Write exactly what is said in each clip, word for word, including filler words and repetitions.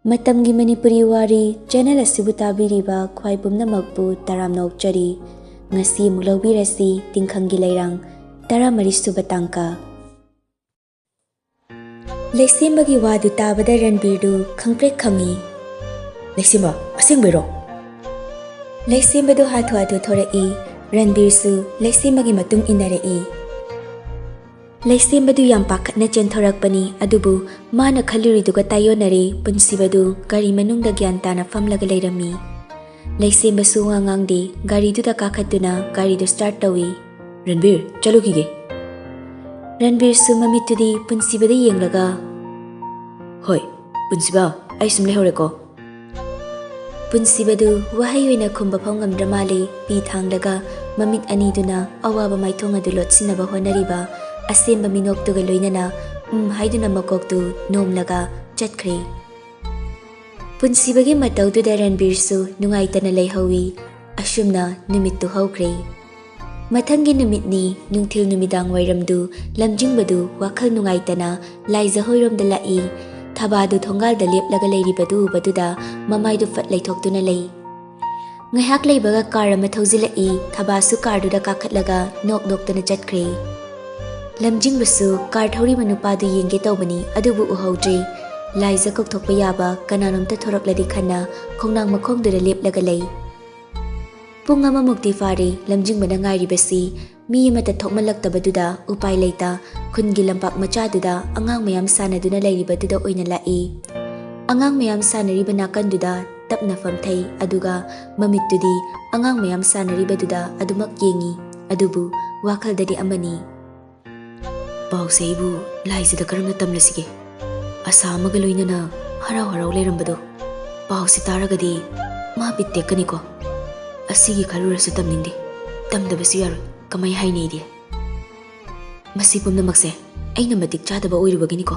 ꯃꯇꯝꯒꯤ ꯃꯅꯤꯄꯨꯔꯤ ꯋꯥꯔꯤ ꯆꯦꯅꯦꯜ ꯑꯁꯤꯕꯨ ꯇꯥꯕꯤꯔꯤꯕ ꯈ꯭ꯋꯥꯏ ꯄꯨꯝꯅꯃꯛꯄꯨ ꯇꯔꯥꯝꯅ ꯑꯣꯛꯆꯔꯤ꯫ ꯉꯁꯤ ꯑꯃꯨꯛ ꯂꯧꯕꯤꯔꯁꯤ ꯇꯤꯡꯈꯪꯒꯤ ꯂꯩꯔꯥꯡ ꯇꯔꯥꯃꯔꯤ ꯁꯨꯕ ꯇꯥꯡꯀꯛ꯫ ꯂꯩꯁꯦꯝꯕꯒꯤ ꯋꯥꯗꯨ ꯇꯥꯕꯗ ꯔꯟꯕꯤꯔꯗꯨ ꯈꯪꯄ꯭ꯔꯦꯛ ꯈꯪꯉꯤ꯫ "ꯂꯩꯁꯦꯝꯕ, ꯑꯁꯦꯡꯕꯩꯔꯣ?" ꯂꯩꯁꯦꯝꯕꯗꯨ ꯍꯥꯊꯨ ꯍꯥꯊꯨ ꯊꯣꯔꯛꯏ꯫ ꯔꯟꯕꯤꯔꯁꯨ ꯂꯩꯁꯦꯝꯕꯒꯤ ꯃꯇꯨꯡ ꯏꯟꯅꯔꯛꯏ꯫ ꯂꯩꯁꯦꯝꯕꯗꯨ ꯌꯥꯝ ꯄꯥꯈꯠꯅ ꯆꯦꯟꯊꯣꯔꯛꯄꯅꯤ, ꯑꯗꯨꯕꯨ ꯃꯥꯅ ꯈꯜꯂꯨꯔꯤꯗꯨꯒ ꯇꯥꯏꯌꯣꯟꯅꯔꯦ꯫ ꯄꯨꯟꯁꯤꯕꯗꯨ ꯒꯥꯔꯤ ꯃꯅꯨꯡꯗ ꯒ꯭ꯌꯥꯟ ꯇꯥꯅ ꯐꯝꯂꯒ ꯂꯩꯔꯝꯃꯤ꯫ ꯂꯩꯁꯦꯝꯕꯁꯨ ꯋꯥ ꯉꯥꯡꯗꯦ꯫ ꯒꯥꯔꯤꯗꯨꯗ ꯀꯥꯈꯠꯇꯨꯅ ꯒꯥꯔꯤꯗꯨ ꯁ꯭ꯇꯥꯔꯠ ꯇꯧꯏ꯫ "ꯔꯟꯕꯤꯔ, ꯆꯠꯂꯨꯈꯤꯒꯦ꯫" ꯔꯟꯕꯤꯔꯁꯨ ꯃꯃꯤꯠꯇꯨꯗꯤ ꯄꯨꯟꯁꯤꯕꯗ ꯌꯦꯡꯂꯒ, "ꯍꯣꯏ, ꯄꯨꯟꯁꯤꯕ, ꯑꯩ ꯁꯨꯝ ꯂꯩꯍꯧꯔꯦꯀꯣ꯫" ꯄꯨꯟꯁꯤꯕꯗꯨ ꯋꯥꯍꯩ ꯑꯣꯏꯅ ꯈꯨꯝꯕ ꯐꯥꯎ ꯉꯝꯗ꯭ꯔ ꯃꯥꯜꯂꯤ꯫ ꯄꯤ ꯊꯥꯡꯂꯒ ꯃꯃꯤꯠ ꯑꯅꯤꯗꯨꯅ ꯑꯋꯥꯕ ꯃꯥꯏꯊꯣꯡ ꯑꯗꯨ ꯂꯣꯠꯁꯤꯟꯅꯕ ꯍꯣꯠꯅꯔꯤꯕ ꯑꯁꯦꯝꯕ ꯃꯤꯅꯣꯛꯇꯨꯒ ꯂꯣꯏꯅꯅ "ꯎꯝ" ꯍꯥꯏꯗꯨꯅ ꯃꯀꯣꯛꯇꯨ ꯅꯣꯝꯂꯒ ꯆꯠꯈ꯭ꯔꯦ꯫ ꯄꯨꯟꯁꯤꯕꯒꯤ ꯃꯇꯧꯗꯨꯗ ꯔꯟꯕꯤꯔꯁꯨ ꯅꯨꯡꯉꯥꯏꯇꯅ ꯂꯩꯍꯧꯏ꯫ ꯑꯁꯨꯝꯅ ꯅꯨꯃꯤꯠꯇꯨ ꯍꯧꯈ꯭ꯔꯦ꯫ ꯃꯊꯪꯒꯤ ꯅꯨꯃꯤꯠꯅꯤ꯫ ꯅꯨꯡꯊꯤꯜ ꯅꯨꯃꯤꯗꯥꯡ ꯋꯥꯏꯔꯝꯗꯨ ꯂꯝꯖꯤꯡꯕꯗꯨ ꯋꯥꯈꯜ ꯅꯨꯡꯉꯥꯏꯇꯅ ꯂꯥꯏꯖ ꯍꯣꯏꯔꯣꯝꯗ ꯂꯥꯛꯏ꯫ ꯊꯕꯥꯗꯨ ꯊꯣꯡꯒꯥꯜꯗ ꯂꯦꯞꯂꯒ ꯂꯩꯔꯤꯕꯗꯨ ꯎꯕꯗꯨꯗ ꯃꯃꯥꯏꯗꯨ ꯐꯠ ꯂꯩꯊꯣꯛꯇꯨꯅ ꯂꯩ꯫ ꯉꯥꯏꯍꯥꯛ ꯂꯩꯕꯒ ꯀꯥꯔ ꯑꯃ ꯊꯧꯖꯤꯜꯂꯛꯏ꯫ ꯊꯕꯥꯁꯨ ꯀꯥꯔꯗꯨꯗ ꯀꯥꯈꯠꯂꯒ ꯅꯣꯛ ꯅꯣꯛꯇꯨꯅ ꯆꯠꯈ꯭ꯔꯦ꯫ ꯂꯝꯖꯤꯡꯕꯁꯨ ꯀꯥꯔ ꯊꯧꯔꯤꯕ ꯅꯨꯄꯥꯗꯨ ꯌꯦꯡꯒꯦ ꯇꯧꯕꯅꯤ, ꯑꯗꯨꯕꯨ ꯎꯍꯧꯗ꯭ꯔꯦ꯫ ꯂꯥꯏꯖ ꯀꯧꯊꯣꯛꯄ ꯌꯥꯕ ꯀꯅꯥꯅꯣꯝꯇ ꯊꯣꯔꯛꯂꯗꯤ ꯈꯟꯅ ꯈꯣꯡꯅꯥꯡ ꯃꯈꯣꯡꯗꯨꯗ ꯂꯦꯞꯂꯒ ꯂꯩ꯫ ꯄꯨꯡ ꯑꯃꯃꯨꯛꯇꯤ ꯐꯥꯔꯦ꯫ ꯂꯝꯖꯤꯡꯕꯅ ꯉꯥꯏꯔꯤꯕꯁꯤ ꯃꯤ ꯑꯃꯠꯇ ꯊꯣꯛꯃꯜꯂꯛꯇꯕꯗꯨꯗ ꯎꯄꯥꯏ ꯂꯩꯇ ꯈꯨꯟꯒꯤ ꯂꯝꯄꯥꯛ ꯃꯆꯥꯗꯨꯗ ꯑꯉꯥꯡ ꯃꯌꯥꯝ ꯁꯥꯟꯅꯗꯨꯅ ꯂꯩꯔꯤꯕꯗꯨꯗ ꯑꯣꯏꯅ ꯂꯥꯛꯏ꯫ ꯑꯉꯥꯡ ꯃꯌꯥꯝ ꯁꯥꯟꯅꯔꯤꯕ ꯅꯥꯀꯟꯗꯨꯗ ꯇꯞꯅ ꯐꯝꯊꯩ, ꯑꯗꯨꯒ ꯃꯃꯤꯠꯇꯨꯗꯤ ꯑꯉꯥꯡ ꯃꯌꯥꯝ ꯁꯥꯟꯅꯔꯤꯕꯗꯨꯗ ꯑꯗꯨꯃꯛ ꯌꯦꯡꯏ꯫ ꯑꯗꯨꯕꯨ ꯋꯥꯈꯜꯗꯗꯤ ꯑꯃꯅꯤ꯫ "ꯄꯥꯎꯁꯦ ꯑꯩꯕꯨ ꯂꯥꯏꯖꯗ ꯀꯔꯝꯅ ꯇꯝꯂꯁꯤꯒꯦ? ꯑꯁꯥ ꯑꯃꯒ ꯂꯣꯏꯅꯅ ꯍꯔꯥꯎ ꯍꯔꯥꯎ ꯂꯩꯔꯝꯕꯗꯣ ꯄꯥꯎꯁꯦ ꯇꯥꯔꯒꯗꯤ ꯃꯥ ꯕꯤꯠ ꯇꯦꯛꯀꯅꯤꯀꯣ꯫ ꯑꯁꯤꯒꯤ ꯈꯜꯂꯨꯔꯁꯨ ꯇꯝꯅꯤꯡꯗꯦ꯫ ꯇꯝꯗꯕꯁꯨ ꯌꯥꯔꯣꯏ꯫ ꯀꯃꯥꯏ ꯍꯥꯏꯅꯤ ꯑꯩꯗꯤ? ꯃꯁꯤ ꯄꯨꯝꯅꯃꯛꯁꯦ ꯑꯩꯅ ꯃꯇꯤꯛ ꯆꯥꯗꯕ ꯑꯣꯏꯔꯨꯕꯒꯤꯅꯤꯀꯣ꯫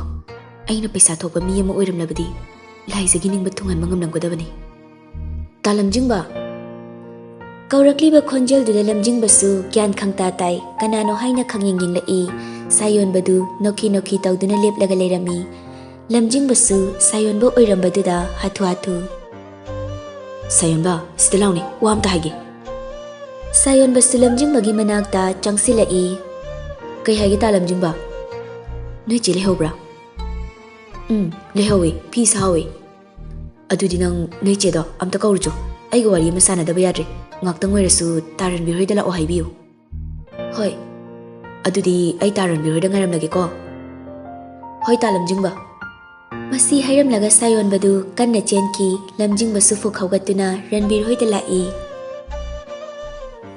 ꯑꯩꯅ ꯄꯩꯁꯥ ꯊꯣꯛꯄ ꯃꯤ ꯑꯃ ꯑꯣꯏꯔꯝꯂꯕꯗꯤ ꯂꯥꯏꯖꯒꯤ ꯅꯤꯡꯕ ꯊꯨꯡꯍꯟꯕ ꯉꯝꯂꯝꯒꯗꯕꯅꯤ꯫" "ꯇꯥ ꯂꯝꯖꯤꯡꯕ!" ꯀꯧꯔꯛꯂꯤꯕ ꯈꯣꯟꯖꯦꯜꯗꯨꯗ ꯂꯝꯖꯤꯡꯕꯁꯨ ꯒ꯭ꯌꯥꯟ ꯈꯪꯇꯥ ꯇꯥꯏ꯫ ꯀꯅꯥꯅꯣ ꯍꯥꯏꯅ ꯈꯪꯌꯦꯡ ꯌꯦꯡꯂꯛꯏ꯫ ꯁꯥꯌꯣꯟꯕꯗꯨ ꯅꯣꯛꯈꯤ ꯅꯣꯛꯈꯤ ꯇꯧꯗꯨꯅ ꯂꯦꯞꯂꯒ ꯂꯩꯔꯝꯃꯤ꯫ ꯂꯝꯖꯤꯡꯕꯁꯨ ꯁꯥꯌꯣꯟꯕ ꯑꯣꯏꯔꯝꯕꯗꯨꯗ ꯍꯥꯊꯨ ꯍꯥꯊꯨ, "ꯁꯥꯌꯣꯟꯕ, ꯁꯤꯗ ꯂꯥꯎꯅꯦ, ꯋꯥ ꯑꯝꯇ ꯍꯥꯏꯒꯦ꯫" ꯁꯥꯌꯣꯟꯕꯁꯨ ꯂꯝꯖꯤꯡꯕꯒꯤ ꯃꯅꯥꯛꯇ ꯆꯪꯁꯤꯜꯂꯛꯏ꯫ "ꯀꯩ ꯍꯥꯏꯒꯦ, ꯇꯥ ꯂꯝꯖꯤꯡꯕ? ꯅꯣꯏ ꯆꯦ ꯂꯩꯍꯧꯕ꯭ꯔꯥ?" "ꯎꯝ, ꯂꯩꯍꯧꯋꯤ, ꯐꯤ ꯁꯥꯍꯧꯋꯤ꯫" "ꯑꯗꯨꯗꯤ ꯅꯪ ꯅꯣꯏ ꯆꯦꯗꯣ ꯑꯝꯇ ꯀꯧꯔꯨꯆꯣ, ꯑꯩꯒ ꯋꯥꯔꯤ ꯑꯃ ꯁꯥꯟꯅꯗꯕ ꯌꯥꯗ꯭ꯔꯦ꯫ ꯉꯥꯛꯇꯪ ꯑꯣꯏꯔꯁꯨ ꯇꯥ ꯔꯟꯕꯤꯔ ꯍꯣꯏꯗ ꯂꯥꯛꯑꯣ ꯍꯥꯏꯕꯤꯌꯨ꯫" "ꯍꯣꯏ, ꯑꯗꯨꯗꯤ ꯑꯩ ꯇꯥ ꯔꯟꯕꯤꯔ ꯍꯣꯏꯗ ꯉꯥꯏꯔꯝꯂꯒꯦꯀꯣ꯫" "ꯍꯣꯏ, ꯇꯥ ꯂꯝꯖꯤꯡꯕ꯫" ꯃꯁꯤ ꯍꯥꯏꯔꯝꯂꯒ ꯁꯥꯌꯣꯟꯕꯗꯨ ꯀꯟꯅ ꯆꯦꯟꯈꯤ꯫ ꯂꯝꯖꯤꯡꯕꯁꯨ ꯐꯨꯛ ꯍꯧꯒꯠꯇꯨꯅ ꯔꯟꯕꯤꯔ ꯍꯣꯏꯗ ꯂꯥꯛꯏ꯫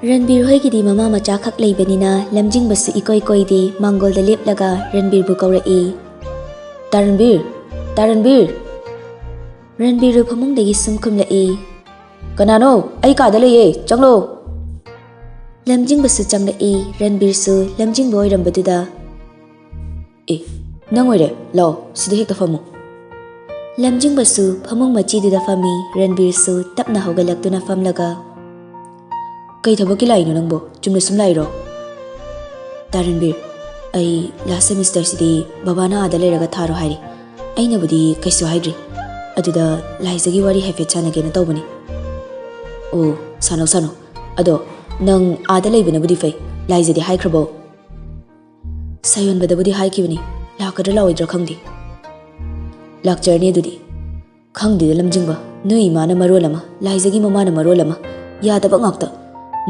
ꯔꯟꯕꯤꯔ ꯍꯣꯏꯒꯤꯗꯤ ꯃꯃꯥ ꯃꯆꯥ ꯈꯛ ꯂꯩꯕꯅꯤꯅ ꯂꯝꯖꯤꯡꯕꯁꯨ ꯏꯀꯣꯏ ꯀꯣꯏꯗꯦ, ꯃꯥꯡꯒꯣꯜꯗ ꯂꯦꯞꯂꯒ ꯔꯟꯕꯤꯔꯕꯨ ꯀꯧꯔꯛꯏ꯫ "ꯇꯥ ꯔꯟꯕꯤꯔ! ꯇꯥ ꯔꯟꯕꯤꯔ!" ꯔꯟꯕꯤꯔꯗꯨ ꯐꯃꯨꯡꯗꯒꯤ ꯁꯨꯝ ꯈꯨꯝꯂꯛꯏ꯫ "ꯀꯅꯥꯅꯣ? ꯑꯩ ꯀꯥꯗ ꯂꯩꯌꯦ, ꯆꯪꯂꯣ!" ꯂꯝꯖꯤꯡꯕꯁꯨ ꯆꯪꯂꯛꯏ꯫ ꯔꯟꯕꯤꯔꯁꯨ ꯂꯝꯖꯤꯡꯕ ꯑꯣꯏꯔꯝꯕꯗꯨꯗ, "ꯑꯦ, ꯅꯪ ꯑꯣꯏꯔꯦ? ꯂꯥꯛꯑꯣ, ꯁꯤꯗ ꯍꯦꯛꯇ ꯐꯝꯃꯨ꯫" ꯂꯝꯖꯤꯡꯕꯁꯨ ꯐꯃꯨꯡ ꯃꯆꯤꯗꯨꯗ ꯐꯝꯃꯤ꯫ ꯔꯟꯕꯤꯔꯁꯨ ꯇꯞꯅ ꯍꯧꯒꯠꯂꯛꯇꯨꯅ ꯐꯝꯂꯒ, "ꯀꯩ ꯊꯕꯛꯀꯤ ꯂꯥꯛꯏꯅꯣ ꯅꯪꯕꯣ? ꯆꯨꯝꯅ ꯁꯨꯝ ꯂꯥꯛꯏꯔꯣ?" "ꯇꯥ ꯔꯟꯕꯤꯔ, ꯑꯩ ꯂꯥꯁ ꯁꯦꯃꯤꯁꯇꯔꯁꯤꯗꯤ ꯕꯕꯥꯅ ꯑꯥꯗ ꯂꯩꯔꯒ ꯊꯥꯔꯣ ꯍꯥꯏꯔꯤ꯫ ꯑꯩꯅꯕꯨꯗꯤ ꯀꯩꯁꯨ ꯍꯥꯏꯗ꯭ꯔꯤ꯫ ꯑꯗꯨꯗ ꯂꯥꯏꯖꯒꯤ ꯋꯥꯔꯤ ꯍꯥꯏꯐꯦꯠ ꯁꯥꯟꯅꯒꯦꯅ ꯇꯧꯕꯅꯤ꯫" "ꯑꯣ, ꯁꯥꯟꯅꯧ ꯁꯥꯟꯅꯧ꯫ ꯑꯗꯣ ꯅꯪ ꯑꯥꯗ ꯂꯩꯕꯅꯕꯨꯗꯤ ꯐꯩ꯫ ꯂꯥꯏꯖꯗꯤ ꯍꯥꯏꯈ꯭ꯔꯕꯣ?" "ꯁꯥꯌꯣꯟꯕꯗꯕꯨꯗꯤ ꯍꯥꯏꯈꯤꯕꯅꯤ, ꯂꯥꯛꯀꯗ꯭ꯔꯥ ꯂꯥꯛꯑꯣꯏꯗ꯭ꯔꯥ ꯈꯪꯗꯦ꯫" "ꯂꯥꯛꯆꯔꯅꯤ ꯑꯗꯨꯗꯤ꯫" "ꯈꯪꯗꯦꯗ ꯂꯝꯖꯤꯡꯕ, ꯅꯣꯏ ꯏꯃꯥꯅ ꯃꯔꯣꯜ ꯑꯃ, ꯂꯥꯏꯖꯒꯤ ꯃꯃꯥꯅ ꯃꯔꯣꯜ ꯑꯃ, ꯌꯥꯗꯕ ꯉꯥꯛꯇ꯫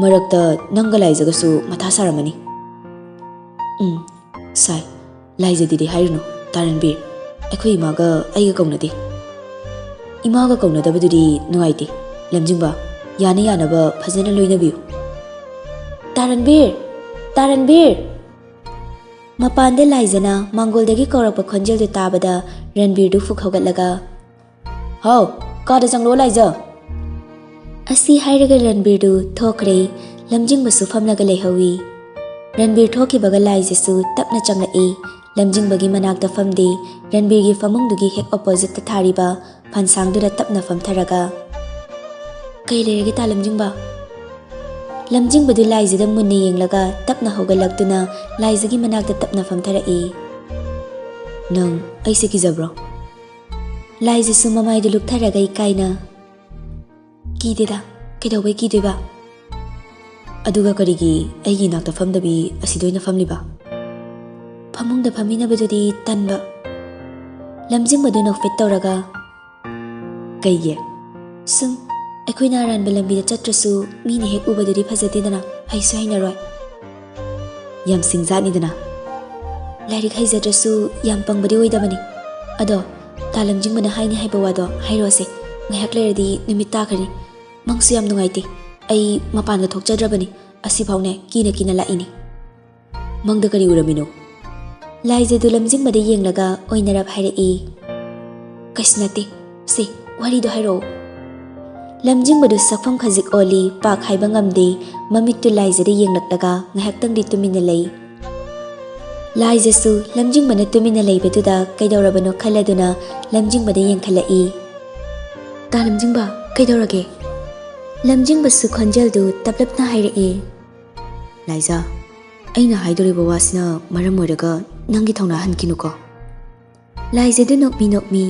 ꯃꯔꯛꯇ ꯅꯪꯒ ꯂꯥꯏꯖꯒꯁꯨ ꯃꯊꯥ ꯁꯥꯔꯝꯃꯅꯤ꯫" "ꯎꯝ, ꯁꯥꯏ꯫ ꯂꯥꯏꯖꯗꯗꯤ ꯍꯥꯏꯔꯨꯅꯨ, ꯇꯥ ꯔꯟꯕꯤꯔ꯫ ꯑꯩꯈꯣꯏ ꯏꯃꯥꯒ ꯑꯩꯒ ꯀꯧꯅꯗꯦ꯫" "ꯏꯃꯥꯒ ꯀꯧꯅꯗꯕꯗꯨꯗꯤ ꯅꯨꯡꯉꯥꯏꯇꯦ꯫ ꯂꯝꯖꯤꯡꯕ, ꯌꯥꯅ ꯌꯥꯅꯕ ꯐꯖꯅ ꯂꯣꯏꯅꯕꯤꯌꯨ꯫" "ꯇꯥ ꯔꯟꯕꯤꯔ! ꯇꯥ ꯔꯟꯕꯤꯔ!" ꯃꯄꯥꯟꯗ ꯂꯥꯏꯖꯅ ꯃꯥꯡꯒꯣꯜꯗꯒꯤ ꯀꯧꯔꯛꯄ ꯈꯣꯟꯖꯦꯜꯗꯨ ꯇꯥꯕꯗ ꯔꯟꯕꯤꯔꯗꯨ ꯐꯨꯛ ꯍꯧꯒꯠꯂꯒ, "ꯍꯥꯎ, ꯀꯥꯗ ꯆꯪꯂꯛꯑꯣ ꯂꯥꯏꯖ!" ꯑꯁꯤ ꯍꯥꯏꯔꯒ ꯔꯟꯕꯤꯔꯗꯨ ꯊꯣꯛꯈ꯭ꯔꯦ꯫ ꯂꯝꯖꯤꯡꯕꯁꯨ ꯐꯝꯂꯒ ꯂꯩꯍꯧꯏ꯫ ꯔꯟꯕꯤꯔ ꯊꯣꯛꯈꯤꯕꯒ ꯂꯥꯏꯖꯁꯨ ꯇꯞꯅ ꯆꯪꯂꯛꯏ꯫ ꯂꯝꯖꯤꯡꯕꯒꯤ ꯃꯅꯥꯛꯇ ꯐꯝꯗꯦ, ꯔꯟꯕꯤꯔꯒꯤ ꯐꯃꯨꯡꯗꯨꯒꯤ ꯍꯦꯛ ꯑꯣꯄꯣꯖꯤꯠꯇ ꯊꯥꯔꯤꯕ ꯐꯥꯟꯁꯥꯡꯗꯨꯗ ꯇꯞꯅ ꯐꯝꯊꯔꯒ, "ꯀꯩ ꯂꯩꯔꯒꯦ ꯇꯥ ꯂꯝꯖꯤꯡꯕ?" ꯂꯝꯖꯤꯡꯕꯗꯨ ꯂꯥꯏꯖꯗ ꯃꯨꯟꯅ ꯌꯦꯡꯂꯒ ꯇꯞꯅ ꯍꯧꯒꯠꯂꯛꯇꯨꯅ ꯂꯥꯏꯖꯒꯤ ꯃꯅꯥꯛꯇ ꯇꯞꯅ ꯐꯝꯊꯔꯛꯏ꯫ "ꯅꯪ ꯑꯩꯁꯦ ꯀꯤꯖꯕ꯭ꯔꯣ?" ꯂꯥꯏꯖꯁꯨ ꯃꯃꯥꯏꯗꯨ ꯂꯨꯞꯊꯔꯒ ꯏꯀꯥꯏꯅ, "ꯀꯤꯗꯦꯗ, ꯀꯩꯗꯧꯕꯩ ꯀꯤꯗꯣꯏꯕ? ꯑꯗꯨꯒ ꯀꯔꯤꯒꯤ ꯑꯩꯒꯤ ꯏꯅꯥꯛꯇ ꯐꯝꯗꯕꯤ ꯑꯁꯤꯗ ꯑꯣꯏꯅ ꯐꯝꯂꯤꯕ?" ꯐꯃꯨꯡꯗ ꯐꯝꯃꯤꯟꯅꯕꯗꯨꯗꯤ ꯇꯟꯕ꯫ ꯂꯝꯖꯤꯡꯕꯗꯨ ꯅꯣꯛꯐꯦꯠ ꯇꯧꯔꯒ, "ꯀꯩꯒꯤ? ꯁꯨꯝ, ꯑꯩꯈꯣꯏꯅ ꯑꯔꯥꯟꯕ ꯂꯝꯕꯤꯗ ꯆꯠꯇ꯭ꯔꯁꯨ ꯃꯤꯅ ꯍꯦꯛ ꯎꯕꯗꯨꯗꯤ ꯐꯖꯗꯦꯗꯅ, ꯍꯩꯁꯨ ꯍꯩꯅꯔꯣꯏ꯫ ꯌꯥꯝ ꯁꯤꯡꯖꯥꯠꯅꯤꯗꯅ꯫ ꯂꯥꯏꯔꯤꯛ ꯍꯩꯖꯗ꯭ꯔꯁꯨ ꯌꯥꯝ ꯄꯪꯕꯗꯤ ꯑꯣꯏꯗꯕꯅꯤ꯫ ꯑꯗꯣ, ꯇꯥ ꯂꯝꯖꯤꯡꯕꯅ ꯍꯥꯏꯅꯤ ꯍꯥꯏꯕ ꯋꯥꯗꯣ ꯍꯥꯏꯔꯣꯁꯦ꯫ ꯉꯥꯏꯍꯥꯛ ꯂꯩꯔꯗꯤ ꯅꯨꯃꯤꯠ ꯇꯥꯈ꯭ꯔꯅꯤ꯫ ꯃꯪꯁꯨ ꯌꯥꯝ ꯅꯨꯡꯉꯥꯏꯇꯦ꯫ ꯑꯩ ꯃꯄꯥꯟꯒ ꯊꯣꯛꯆꯗ꯭ꯔꯕꯅꯤ꯫ ꯑꯁꯤꯐꯥꯎꯅꯦ ꯀꯤꯅ ꯀꯤꯅ ꯂꯥꯛꯏꯅꯤ꯫" "ꯃꯪꯗ ꯀꯔꯤ ꯎꯔꯝꯃꯤꯅꯣ?" ꯂꯥꯏꯖꯗꯨ ꯂꯝꯖꯤꯡꯕꯗ ꯌꯦꯡꯂꯒ ꯑꯣꯏꯅꯔꯞ ꯍꯥꯏꯔꯛꯏ꯫ "ꯀꯩꯁꯨ ꯅꯠꯇꯦ꯫ ꯁꯦ, ꯋꯥꯔꯤꯗꯣ ꯍꯥꯏꯔꯛꯑꯣ꯫" ꯂꯝꯖꯤꯡꯕꯗꯨ ꯁꯛꯐꯝ ꯈꯖꯤꯛ ꯑꯣꯜꯂꯤ, ꯄꯥꯛ ꯍꯥꯏꯕ ꯉꯝꯗꯦ꯫ ꯃꯃꯤꯠꯇꯨ ꯂꯥꯏꯖꯗ ꯌꯦꯡꯂꯛꯂꯒ ꯉꯥꯏꯍꯥꯛꯇꯪꯗꯤ ꯇꯨꯃꯤꯟꯅ ꯂꯩ꯫ ꯂꯥꯏꯖꯁꯨ ꯂꯝꯖꯤꯡꯕꯅ ꯇꯨꯃꯤꯟꯅ ꯂꯩꯕꯗꯨꯗ ꯀꯩꯗꯧꯔꯕꯅꯣ ꯈꯜꯂꯗꯨꯅ ꯂꯝꯖꯤꯡꯕꯗ ꯌꯦꯡꯈꯠꯂꯛꯏ꯫ "ꯇꯥ ꯂꯝꯖꯤꯡꯕ, ꯀꯩꯗꯧꯔꯒꯦ?" ꯂꯝꯖꯤꯡꯕꯁꯨ ꯈꯣꯟꯖꯦꯜꯗꯨ ꯇꯞꯂꯞꯅ ꯍꯥꯏꯔꯛꯏ꯫ "ꯂꯥꯏꯖ, ꯑꯩꯅ ꯍꯥꯏꯗꯣꯔꯤꯕ ꯋꯥꯁꯤꯅ ꯃꯔꯝ ꯑꯣꯏꯔꯒ ꯅꯪꯒꯤ ꯊꯧꯅꯥ ꯍꯟꯈꯤꯅꯨꯀꯣ꯫" ꯂꯥꯏꯖꯗꯨ ꯅꯣꯛꯃꯤ ꯅꯣꯛꯃꯤ,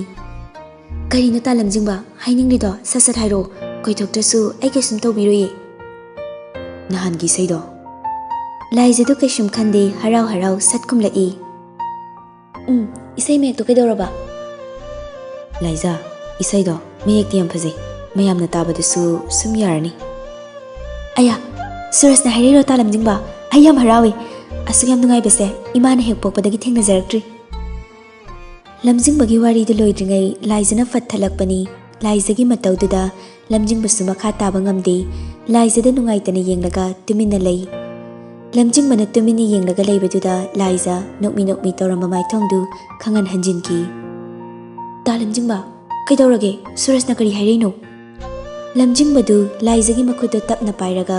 "ꯀꯔꯤꯅꯣ ꯇꯥ ꯂꯝꯖꯤꯡꯕ? ꯍꯥꯏꯅꯤꯡꯂꯤꯗꯣ ꯁꯠ ꯁꯠ ꯍꯥꯏꯔꯛꯑꯣ꯫ ꯀꯣꯏꯊꯣꯛꯇ꯭ꯔꯁꯨ ꯑꯩ ꯀꯩꯁꯨꯝ ꯇꯧꯕꯤꯔꯣꯏꯌꯦ꯫" "ꯅꯍꯥꯟꯒꯤ ꯏꯁꯩꯗꯣ?" ꯂꯥꯏꯖꯗꯨ ꯀꯩꯁꯨꯝ ꯈꯟꯗꯦ, ꯍꯔꯥꯎ ꯍꯔꯥꯎ ꯁꯠ ꯈꯨꯝꯂꯛꯏ꯫ "ꯎꯝ, ꯏꯁꯩ ꯃꯌꯦꯛꯇꯣ ꯀꯩꯗꯧꯔꯕ?" "ꯂꯥꯏꯖ, ꯏꯁꯩꯗꯣ ꯃꯌꯦꯛꯇꯤ ꯌꯥꯝ ꯐꯖꯩ꯫ ꯃꯌꯥꯝꯅ ꯇꯥꯕꯗꯁꯨ ꯁꯨꯝ ꯌꯥꯔꯅꯤ꯫" "ꯑꯌꯥ, ꯁꯨꯔꯖꯅ ꯍꯥꯏꯔꯛꯏꯔꯣ ꯇꯥ ꯂꯝꯖꯤꯡꯕ? ꯑꯩ ꯌꯥꯝ ꯍꯔꯥꯎꯏ꯫ ꯑꯁꯨꯛ ꯌꯥꯝ ꯅꯨꯡꯉꯥꯏꯕꯁꯦ ꯏꯃꯥꯅ ꯍꯦꯛ ꯄꯣꯛꯄꯗꯒꯤ ꯊꯦꯡꯅꯖꯔꯛꯇ꯭ꯔꯤ꯫" ꯂꯝꯖꯤꯡꯕꯒꯤ ꯋꯥꯔꯤꯗꯨ ꯂꯣꯏꯗ꯭ꯔꯤꯉꯩ ꯂꯥꯏꯖꯅ ꯐꯠ ꯊꯠꯂꯛꯄꯅꯤ꯫ ꯂꯥꯏꯖꯒꯤ ꯃꯇꯧꯗꯨꯗ ꯂꯝꯖꯤꯡꯕꯁꯨ ꯃꯈꯥ ꯇꯥꯕ ꯉꯝꯗꯦ꯫ ꯂꯥꯏꯖꯗ ꯅꯨꯡꯉꯥꯏꯇꯅ ꯌꯦꯡꯂꯒ ꯇꯨꯃꯤꯟꯅ ꯂꯩ꯫ ꯂꯝꯖꯤꯡꯕꯅ ꯇꯨꯃꯤꯟꯅ ꯌꯦꯡꯂꯒ ꯂꯩꯕꯗꯨꯗ ꯂꯥꯏꯖ ꯅꯣꯛꯃꯤ ꯅꯣꯛꯃꯤ ꯇꯧꯔꯝꯕ ꯃꯥꯏꯊꯣꯡꯗꯨ ꯈꯪꯍꯟ ꯍꯟꯖꯤꯟꯈꯤ꯫ "ꯇꯥ ꯂꯝꯖꯤꯡꯕ, ꯀꯩꯗꯧꯔꯒꯦ? ꯁꯨꯔꯖꯅ ꯀꯔꯤ ꯍꯥꯏꯔꯛꯏꯅꯣ?" ꯂꯝꯖꯤꯡꯕꯗꯨ ꯂꯥꯏꯖꯒꯤ ꯃꯈꯨꯠꯇꯨ ꯇꯞꯅ ꯄꯥꯏꯔꯒ,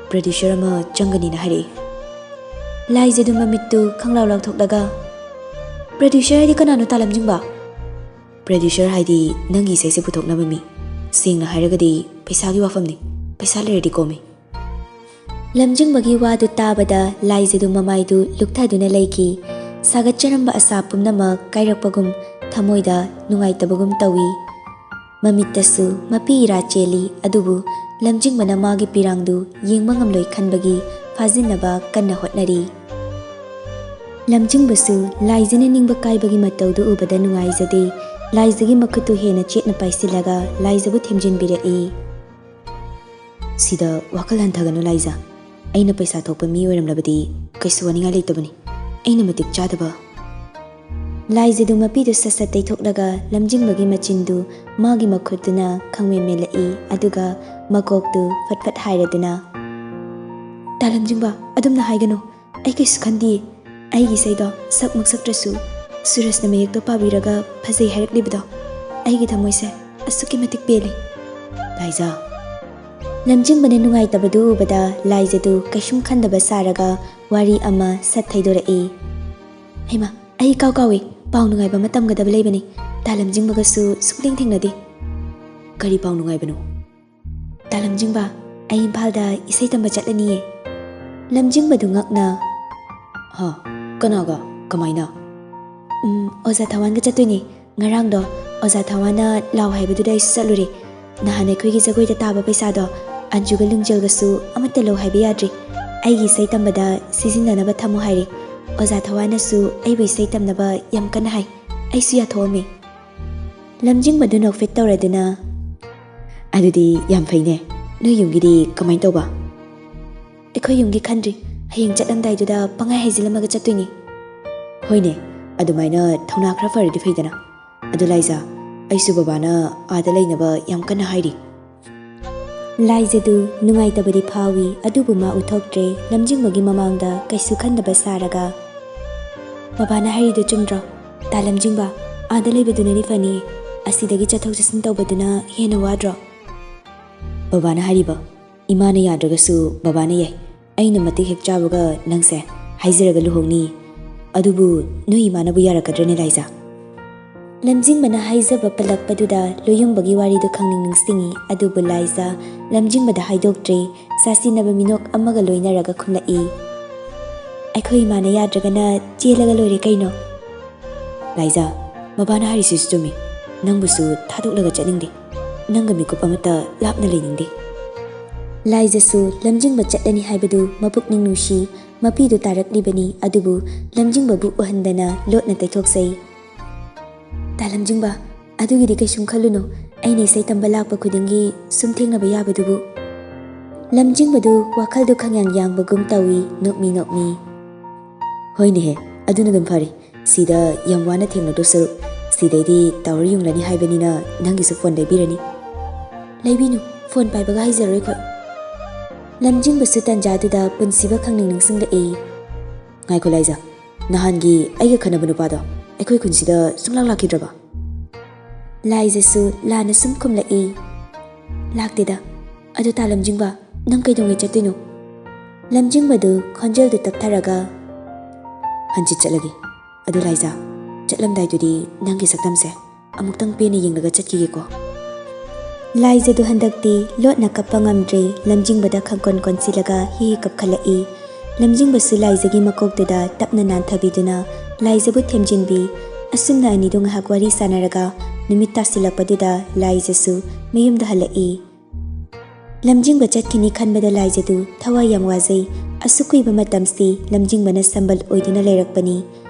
"ꯄ꯭ꯔꯗ꯭ꯌꯨꯁꯔ ꯑꯃ ꯆꯪꯒꯅꯤꯅ ꯍꯥꯏꯔꯛꯏ꯫" ꯂꯥꯏꯖꯗꯨ ꯃꯃꯤꯠꯇꯨ ꯈꯪꯂꯥꯎ ꯂꯥꯎꯊꯣꯛꯂꯒ, "ꯄ꯭ꯔꯗ꯭ꯌꯨꯁꯔ ꯍꯥꯏꯗꯤ ꯀꯅꯥꯅꯣ ꯇꯥ ꯂꯝꯖꯤꯡꯕ?" "ꯄ꯭ꯔꯗ꯭ꯌꯨꯁꯔ ꯍꯥꯏꯗꯤ ꯅꯪꯒꯤ ꯏꯁꯩꯁꯦ ꯄꯨꯊꯣꯛꯅꯕ ꯃꯤ꯫ ꯁꯦꯡꯅ ꯍꯥꯏꯔꯒꯗꯤ ꯄꯩꯁꯥꯒꯤ ꯋꯥꯐꯝꯅꯤ꯫ ꯄꯩꯁꯥ ꯂꯩꯔꯗꯤ ꯀꯣꯝꯃꯤ꯫" ꯂꯝꯖꯤꯡꯕꯒꯤ ꯋꯥꯗꯨ ꯇꯥꯕꯗ ꯂꯥꯏꯖꯗꯨ ꯃꯃꯥꯏꯗꯨ ꯂꯨꯛꯊꯗꯨꯅ ꯂꯩꯈꯤ꯫ ꯁꯥꯒꯠꯆꯔꯝꯕ ꯑꯁꯥ ꯄꯨꯝꯅꯃꯛ ꯀꯥꯏꯔꯛꯄꯒꯨꯝ, ꯊꯃꯣꯏꯗ ꯅꯨꯡꯉꯥꯏꯇꯕꯒꯨꯝ ꯇꯧꯏ꯫ ꯃꯃꯤꯠꯇꯁꯨ ꯃꯄꯤ ꯏꯔꯥ ꯆꯦꯜꯂꯤ, ꯑꯗꯨꯕꯨ ꯂꯝꯖꯤꯡꯕꯅ ꯃꯥꯒꯤ ꯄꯤꯔꯥꯡꯗꯨ ꯌꯦꯡꯕ ꯉꯝꯂꯣꯏ ꯈꯟꯕꯒꯤ ꯐꯥꯖꯤꯟꯅꯕ ꯀꯟꯅ ꯍꯣꯠꯅꯔꯤ꯫ ꯂꯝꯖꯤꯡꯕꯁꯨ ꯂꯥꯏꯖꯅ ꯅꯤꯡꯕ ꯀꯥꯏꯕꯒꯤ ꯃꯇꯧꯗꯨ ꯎꯕꯗ ꯅꯨꯡꯉꯥꯏꯖꯗꯦ꯫ ꯂꯥꯏꯖꯒꯤ ꯃꯈꯨꯠꯇꯨ ꯍꯦꯟꯅ ꯆꯦꯠꯅ ꯄꯥꯏꯁꯤꯜꯂꯒ ꯂꯥꯏꯖꯕꯨ ꯊꯦꯝꯖꯤꯟꯕꯤꯔꯛꯏ꯫ "ꯁꯤꯗ ꯋꯥꯈꯜ ꯍꯟꯊꯒꯅꯨ ꯂꯥꯏꯖ꯫ ꯑꯩꯅ ꯄꯩꯁꯥ ꯊꯣꯛꯄ ꯃꯤ ꯑꯣꯏꯔꯝꯂꯕꯗꯤ ꯀꯩꯁꯨ ꯋꯥꯅꯤꯡꯉꯥꯏ ꯂꯩꯇꯕꯅꯤ꯫ ꯑꯩꯅ ꯃꯇꯤꯛ ꯆꯥꯗꯕ꯫" ꯂꯥꯏꯖꯗꯨ ꯃꯄꯤꯗꯨ ꯁꯠ ꯁꯠ ꯇꯩꯊꯣꯛꯂꯒ ꯂꯝꯖꯤꯡꯕꯒꯤ ꯃꯆꯤꯟꯗꯨ ꯃꯥꯒꯤ ꯃꯈꯨꯠꯇꯨꯅ ꯈꯪꯃꯦꯟ ꯃꯦꯜꯂꯛꯏ, ꯑꯗꯨꯒ ꯃꯀꯣꯛꯇꯨ ꯐꯠ ꯐꯠ ꯍꯥꯏꯔꯗꯨꯅ, "ꯇꯥ ꯂꯝꯖꯤꯡꯕ, ꯑꯗꯨꯝꯅ ꯍꯥꯏꯒꯅꯨ꯫ ꯑꯩ ꯀꯩꯁꯨ ꯈꯟꯗꯤꯌꯦ꯫ ꯑꯩꯒꯤ ꯏꯁꯩꯗꯣ ꯁꯛꯃꯛ ꯁꯛꯇ꯭ꯔꯁꯨ ꯁꯨꯔꯖꯅ ꯃꯌꯦꯛꯇꯣ ꯄꯥꯕꯤꯔꯒ ꯐꯖꯩ ꯍꯥꯏꯔꯛꯂꯤꯕꯗꯣ, ꯑꯩꯒꯤ ꯊꯃꯣꯏꯁꯦ ꯑꯁꯨꯛꯀꯤ ꯃꯇꯤꯛ ꯄꯦꯜꯂꯤ꯫" "ꯂꯥꯏꯖ꯫" ꯂꯝꯖꯤꯡꯕꯅ ꯅꯨꯡꯉꯥꯏꯇꯕꯗꯨ ꯎꯕꯗ ꯂꯥꯏꯖꯗꯨ ꯀꯩꯁꯨꯝ ꯈꯟꯗꯕ ꯁꯥꯔꯒ ꯋꯥꯔꯤ ꯑꯃ ꯁꯠ ꯊꯩꯗꯣꯔꯛꯏ꯫ "ꯍꯩꯃꯥ, ꯑꯩ ꯏꯀꯥꯎ ꯀꯥꯎꯏ꯫ ꯄꯥꯎ ꯅꯨꯡꯉꯥꯏꯕ ꯑꯃ ꯇꯝꯒꯗꯕ ꯂꯩꯕꯅꯤ꯫ ꯇꯥ ꯂꯝꯖꯤꯡꯕꯒꯁꯨ ꯁꯨꯛꯊꯦꯡ ꯊꯦꯡꯅꯗꯦ꯫" "ꯀꯔꯤ ꯄꯥꯎ ꯅꯨꯡꯉꯥꯏꯕꯅꯣ?" "ꯇꯥ ꯂꯝꯖꯤꯡꯕ, ꯑꯩ ꯏꯝꯐꯥꯜꯗ ꯏꯁꯩ ꯇꯝꯕ ꯆꯠꯂꯅꯤꯌꯦ꯫" ꯂꯝꯖꯤꯡꯕꯗꯨ ꯉꯛꯅ, "ꯍꯥ? ꯀꯅꯥꯒ? ꯀꯃꯥꯏꯅ?" "ꯎꯝ, ꯑꯣꯖꯥ ꯊꯋꯥꯟꯒ ꯆꯠꯇꯣꯏꯅꯦ꯫ ꯉꯔꯥꯡꯗꯣ ꯑꯣꯖꯥ ꯊꯋꯥꯟꯅ ꯂꯥꯎ ꯍꯥꯏꯕꯗꯨꯗ ꯑꯩꯁꯨ ꯆꯠꯂꯨꯔꯦ꯫ ꯅꯍꯥꯟ ꯑꯩꯈꯣꯏꯒꯤ ꯖꯒꯣꯏꯗ ꯇꯥꯕ ꯄꯩꯁꯥꯗꯣ ꯑꯟꯖꯨꯒ ꯂꯤꯡꯖꯦꯜꯒꯁꯨ ꯑꯃꯠꯇ ꯂꯧ ꯍꯥꯏꯕ ꯌꯥꯗ꯭ꯔꯤ꯫ ꯑꯩꯒꯤ ꯏꯁꯩ ꯇꯝꯕꯗ ꯁꯤꯖꯤꯟꯅꯅꯕ ꯊꯝꯃꯨ ꯍꯥꯏꯔꯤ꯫ ꯑꯣꯖꯥ ꯊꯋꯥꯟꯅꯁꯨ ꯑꯩꯕꯨ ꯏꯁꯩ ꯇꯝꯅꯕ ꯌꯥꯝ ꯀꯟꯅ ꯍꯥꯏ꯫ ꯑꯩꯁꯨ ꯌꯥꯊꯣꯛꯑꯝꯃꯤ꯫" ꯂꯝꯖꯤꯡꯕꯗꯨ ꯅꯣꯛꯐꯦꯠ ꯇꯧꯔꯗꯨꯅ, "ꯑꯗꯨꯗꯤ ꯌꯥꯝ ꯐꯩꯅꯦ꯫ ꯅꯣꯏ ꯌꯨꯝꯒꯤꯗꯤ ꯀꯃꯥꯏꯅ ꯇꯧꯕ?" "ꯑꯩꯈꯣꯏ ꯌꯨꯝꯒꯤ ꯈꯟꯗ꯭ꯔꯤ꯫ ꯍꯌꯦꯡ ꯆꯠꯂꯝꯗꯥꯏꯗꯨꯗ ꯄꯪꯍꯥꯏ ꯍꯥꯏꯖꯤꯜꯂꯝꯃꯒ ꯆꯠꯇꯣꯏꯅꯤ꯫" "ꯍꯣꯏꯅꯦ, ꯑꯗꯨꯃꯥꯏꯅ ꯊꯧꯅꯥ ꯈꯔ ꯐꯔꯗꯤ ꯐꯩꯗꯅ꯫ ꯑꯗꯨ ꯂꯥꯏꯖ, ꯑꯩꯁꯨ ꯕꯕꯥꯅ ꯑꯥꯗ ꯂꯩꯅꯕ ꯌꯥꯝ ꯀꯟꯅ ꯍꯥꯏꯔꯤ꯫" ꯂꯥꯏꯖꯗꯨ ꯅꯨꯡꯉꯥꯏꯇꯕꯗꯤ ꯐꯥꯎꯏ, ꯑꯗꯨꯕꯨ ꯃꯥ ꯎꯠꯊꯣꯛꯇ꯭ꯔꯦ꯫ ꯂꯝꯖꯤꯡꯕꯒꯤ ꯃꯃꯥꯡꯗ ꯀꯩꯁꯨ ꯈꯟꯗꯕ ꯁꯥꯔꯒ, "ꯕꯕꯥꯅ ꯍꯥꯏꯔꯤꯗꯨ ꯆꯨꯝꯗ꯭ꯔꯣ? ꯇꯥ ꯂꯝꯖꯤꯡꯕ, ꯑꯥꯗ ꯂꯩꯕꯗꯨꯅꯗꯤ ꯐꯅꯤ꯫ ꯑꯁꯤꯗꯒꯤ ꯆꯠꯊꯣꯛ ꯆꯠꯁꯤꯟ ꯇꯧꯕꯗꯨꯅ ꯍꯦꯟꯅ ꯋꯥꯗ꯭ꯔꯣ?" "ꯕꯕꯥꯅ ꯍꯥꯏꯔꯤꯕ ꯏꯃꯥꯅ ꯌꯥꯗ꯭ꯔꯒꯁꯨ ꯕꯕꯥꯅ ꯌꯥꯏ꯫ ꯑꯩꯅ ꯃꯇꯤꯛ ꯍꯦꯛ ꯆꯥꯕꯒ ꯅꯪꯁꯦ ꯍꯥꯏꯖꯔꯒ ꯂꯨꯍꯣꯡꯅꯤ꯫ ꯑꯗꯨꯕꯨ ꯅꯣꯏ ꯏꯃꯥꯅꯕꯨ ꯌꯥꯔꯛꯀꯗ꯭ꯔꯅꯦ ꯂꯥꯏꯖ?" ꯂꯝꯖꯤꯡꯕꯅ ꯍꯥꯏꯖꯕ ꯄꯜꯂꯛꯄꯗꯨꯗ ꯂꯣꯌꯨꯝꯕꯒꯤ ꯋꯥꯔꯤꯗꯨ ꯈꯪꯅꯤꯡ ꯅꯤꯡꯁꯤꯡꯉꯤ, ꯑꯗꯨꯕꯨ ꯂꯥꯏꯖ ꯂꯝꯖꯤꯡꯕꯗ ꯍꯥꯏꯗꯣꯛꯇ꯭ꯔꯦ꯫ ꯆꯥꯁꯤꯟꯅꯕ ꯃꯤꯅꯣꯛ ꯑꯃꯒ ꯂꯣꯏꯅꯔꯒ ꯈꯨꯝꯂꯛꯏ꯫ ꯑꯩꯈꯣꯏ ꯏꯃꯥꯅ ꯌꯥꯗ꯭ꯔꯒꯅ ꯆꯦꯜꯂꯒ ꯂꯣꯏꯔꯦ ꯀꯩꯅꯣ꯫ ꯂꯥꯏꯖꯥ, ꯃꯕꯥꯅ ꯍꯥꯏꯔꯤꯁꯤꯁꯨ ꯆꯨꯝꯃꯤ꯫ ꯅꯪꯕꯨꯁꯨ ꯊꯥꯗꯣꯛꯂꯒ ꯆꯠꯅꯤꯡꯗꯦ꯫ ꯅꯪꯒ ꯃꯤꯀꯨꯞ ꯑꯃꯠꯇ ꯂꯥꯞꯅ ꯂꯩꯅꯤꯡꯗꯦ꯫ ꯂꯥꯏꯖꯁꯨ ꯂꯝꯖꯤꯡꯕ ꯆꯠꯂꯅꯤ ꯍꯥꯏꯕꯗꯨ ꯃꯄꯨꯛꯅꯤꯡ ꯅꯨꯡꯁꯤ꯫ ꯃꯄꯤꯗꯨ ꯇꯥꯔꯛꯂꯤꯕꯅꯤ, ꯑꯗꯨꯕꯨ ꯂꯝꯖꯤꯡꯕꯕꯨ ꯎꯍꯟꯗꯅ ꯂꯣꯠꯅ ꯇꯩꯊꯣꯛꯆꯩ꯫ ꯇꯥ ꯂꯝꯖꯤꯡꯕ, ꯑꯗꯨꯒꯤꯗꯤ ꯀꯩꯁꯨꯝ ꯈꯜꯂꯨꯅꯨ꯫ ꯑꯩꯅ ꯏꯁꯩ ꯇꯝꯕ ꯂꯥꯛꯄ ꯈꯨꯗꯤꯡꯒꯤ ꯁꯨꯝ ꯊꯦꯡꯅꯕ ꯌꯥꯕꯗꯨꯕꯨ꯫ ꯂꯝꯖꯤꯡꯕꯗꯨ ꯋꯥꯈꯜꯗꯨ ꯈꯪꯌꯥꯡ ꯌꯥꯡꯕꯒꯨꯝ ꯇꯧꯏ, ꯅꯣꯛꯃꯤ ꯅꯣꯛꯃꯤ꯫ ꯍꯣꯏꯅꯦꯍꯦ, ꯑꯗꯨꯅ ꯑꯗꯨꯝ ꯐꯔꯦ꯫ ꯁꯤꯗ ꯌꯥꯝ ꯋꯥꯅ ꯊꯦꯡꯅꯗꯧ ꯁꯔꯨꯛ, ꯁꯤꯗꯩꯗꯤ ꯇꯥꯋꯔ ꯌꯨꯡꯂꯅꯤ ꯍꯥꯏꯕꯅꯤꯅ ꯅꯪꯒꯤꯁꯨ ꯐꯣꯟ ꯂꯩꯕꯤꯔꯅꯤ꯫ ꯂꯩꯕꯤꯅꯨ, ꯐꯣꯟ ꯄꯥꯏꯕꯒ ꯍꯩꯖꯔꯣꯏ ꯑꯩꯈꯣꯏ꯫ ꯂꯝꯖꯤꯡꯕꯁꯨ ꯇꯟꯖꯥꯗꯨꯗ ꯄꯨꯟꯁꯤꯕ ꯈꯪꯅꯤꯡ ꯅꯤꯡꯁꯤꯡꯂꯛꯏ꯫ ꯉꯥꯏꯈꯣ ꯂꯥꯏꯖꯥ, ꯅꯍꯥꯟꯒꯤ ꯑꯩꯒ ꯈꯠꯅꯕ ꯅꯨꯄꯥꯗꯣ ꯑꯩꯈꯣꯏ ꯈꯨꯟꯁꯤꯗ ꯁꯨꯡꯂꯥꯛ ꯂꯥꯛꯈꯤꯗ꯭ꯔꯕ? ꯂꯥꯏꯖꯁꯨ ꯂꯥꯟꯅ ꯁꯨꯝ ꯈꯨꯝꯂꯛꯏ꯫ ꯂꯥꯛꯇꯦꯗ꯫ ꯑꯗꯨ ꯇꯥ ꯂꯝꯖꯤꯡꯕ, ꯅꯪ ꯀꯩꯗꯧꯉꯩ ꯆꯠꯇꯣꯏꯅꯣ? ꯂꯝꯖꯤꯡꯕꯗꯨ ꯈꯣꯟꯖꯦꯜꯗꯨ ꯇꯞꯊꯔꯒ, ꯍꯟꯆꯤꯠ ꯆꯠꯂꯒꯦ꯫ ꯑꯗꯨ ꯂꯥꯏꯖꯥ, ꯆꯠꯂꯝꯗꯥꯏꯗꯨꯗꯤ ꯅꯪꯒꯤ ꯁꯛꯇꯝꯁꯦ ꯑꯃꯨꯛꯇꯪ ꯄꯦꯟꯅ ꯌꯦꯡꯂꯒ ꯆꯠꯈꯤꯒꯦꯀꯣ꯫ ꯂꯥꯏꯖꯗꯨ ꯍꯟꯗꯛꯇꯤ ꯂꯣꯠꯅ ꯀꯞꯄ ꯉꯝꯗ꯭ꯔꯦ, ꯂꯝꯖꯤꯡꯕꯗ ꯈꯪꯀꯣꯟ ꯀꯣꯟꯁꯤꯜꯂꯒ ꯍꯤ ꯍꯤ ꯀꯞꯈꯠꯂꯛꯏ꯫ ꯂꯝꯖꯤꯡꯕꯁꯨ ꯂꯥꯏꯖꯒꯤ ꯃꯀꯣꯛꯇꯨꯗ ꯇꯞꯅ ꯅꯥꯟꯊꯕꯤꯗꯨꯅ ꯂꯥꯏꯖꯕꯨ ꯊꯦꯝꯖꯤꯟꯕꯤ꯫ ꯑꯁꯨꯝꯅ ꯑꯅꯤꯗꯨ ꯉꯥꯏꯍꯥꯛ ꯋꯥꯔꯤ ꯁꯥꯟꯅꯔꯒ ꯅꯨꯃꯤꯠ ꯇꯥꯁꯤꯜꯂꯛꯄꯗꯨꯗ ꯂꯥꯏꯖꯁꯨ ꯃꯌꯨꯝꯗ ꯍꯜꯂꯛꯏ꯫ ꯂꯝꯖꯤꯡꯕ ꯆꯠꯈꯤꯅꯤ ꯈꯟꯕꯗ ꯂꯥꯏꯖꯗꯨ ꯊꯋꯥꯏ ꯌꯥꯝ ꯋꯥꯖꯩ꯫ ꯑꯁꯨꯛ ꯀꯨꯏꯕ ꯃꯇꯝꯁꯤ ꯂꯝꯖꯤꯡꯕꯅ ꯁꯝꯕꯜ ꯑꯣꯏꯗꯨꯅ ꯂꯩꯔꯛꯄꯅꯤ꯫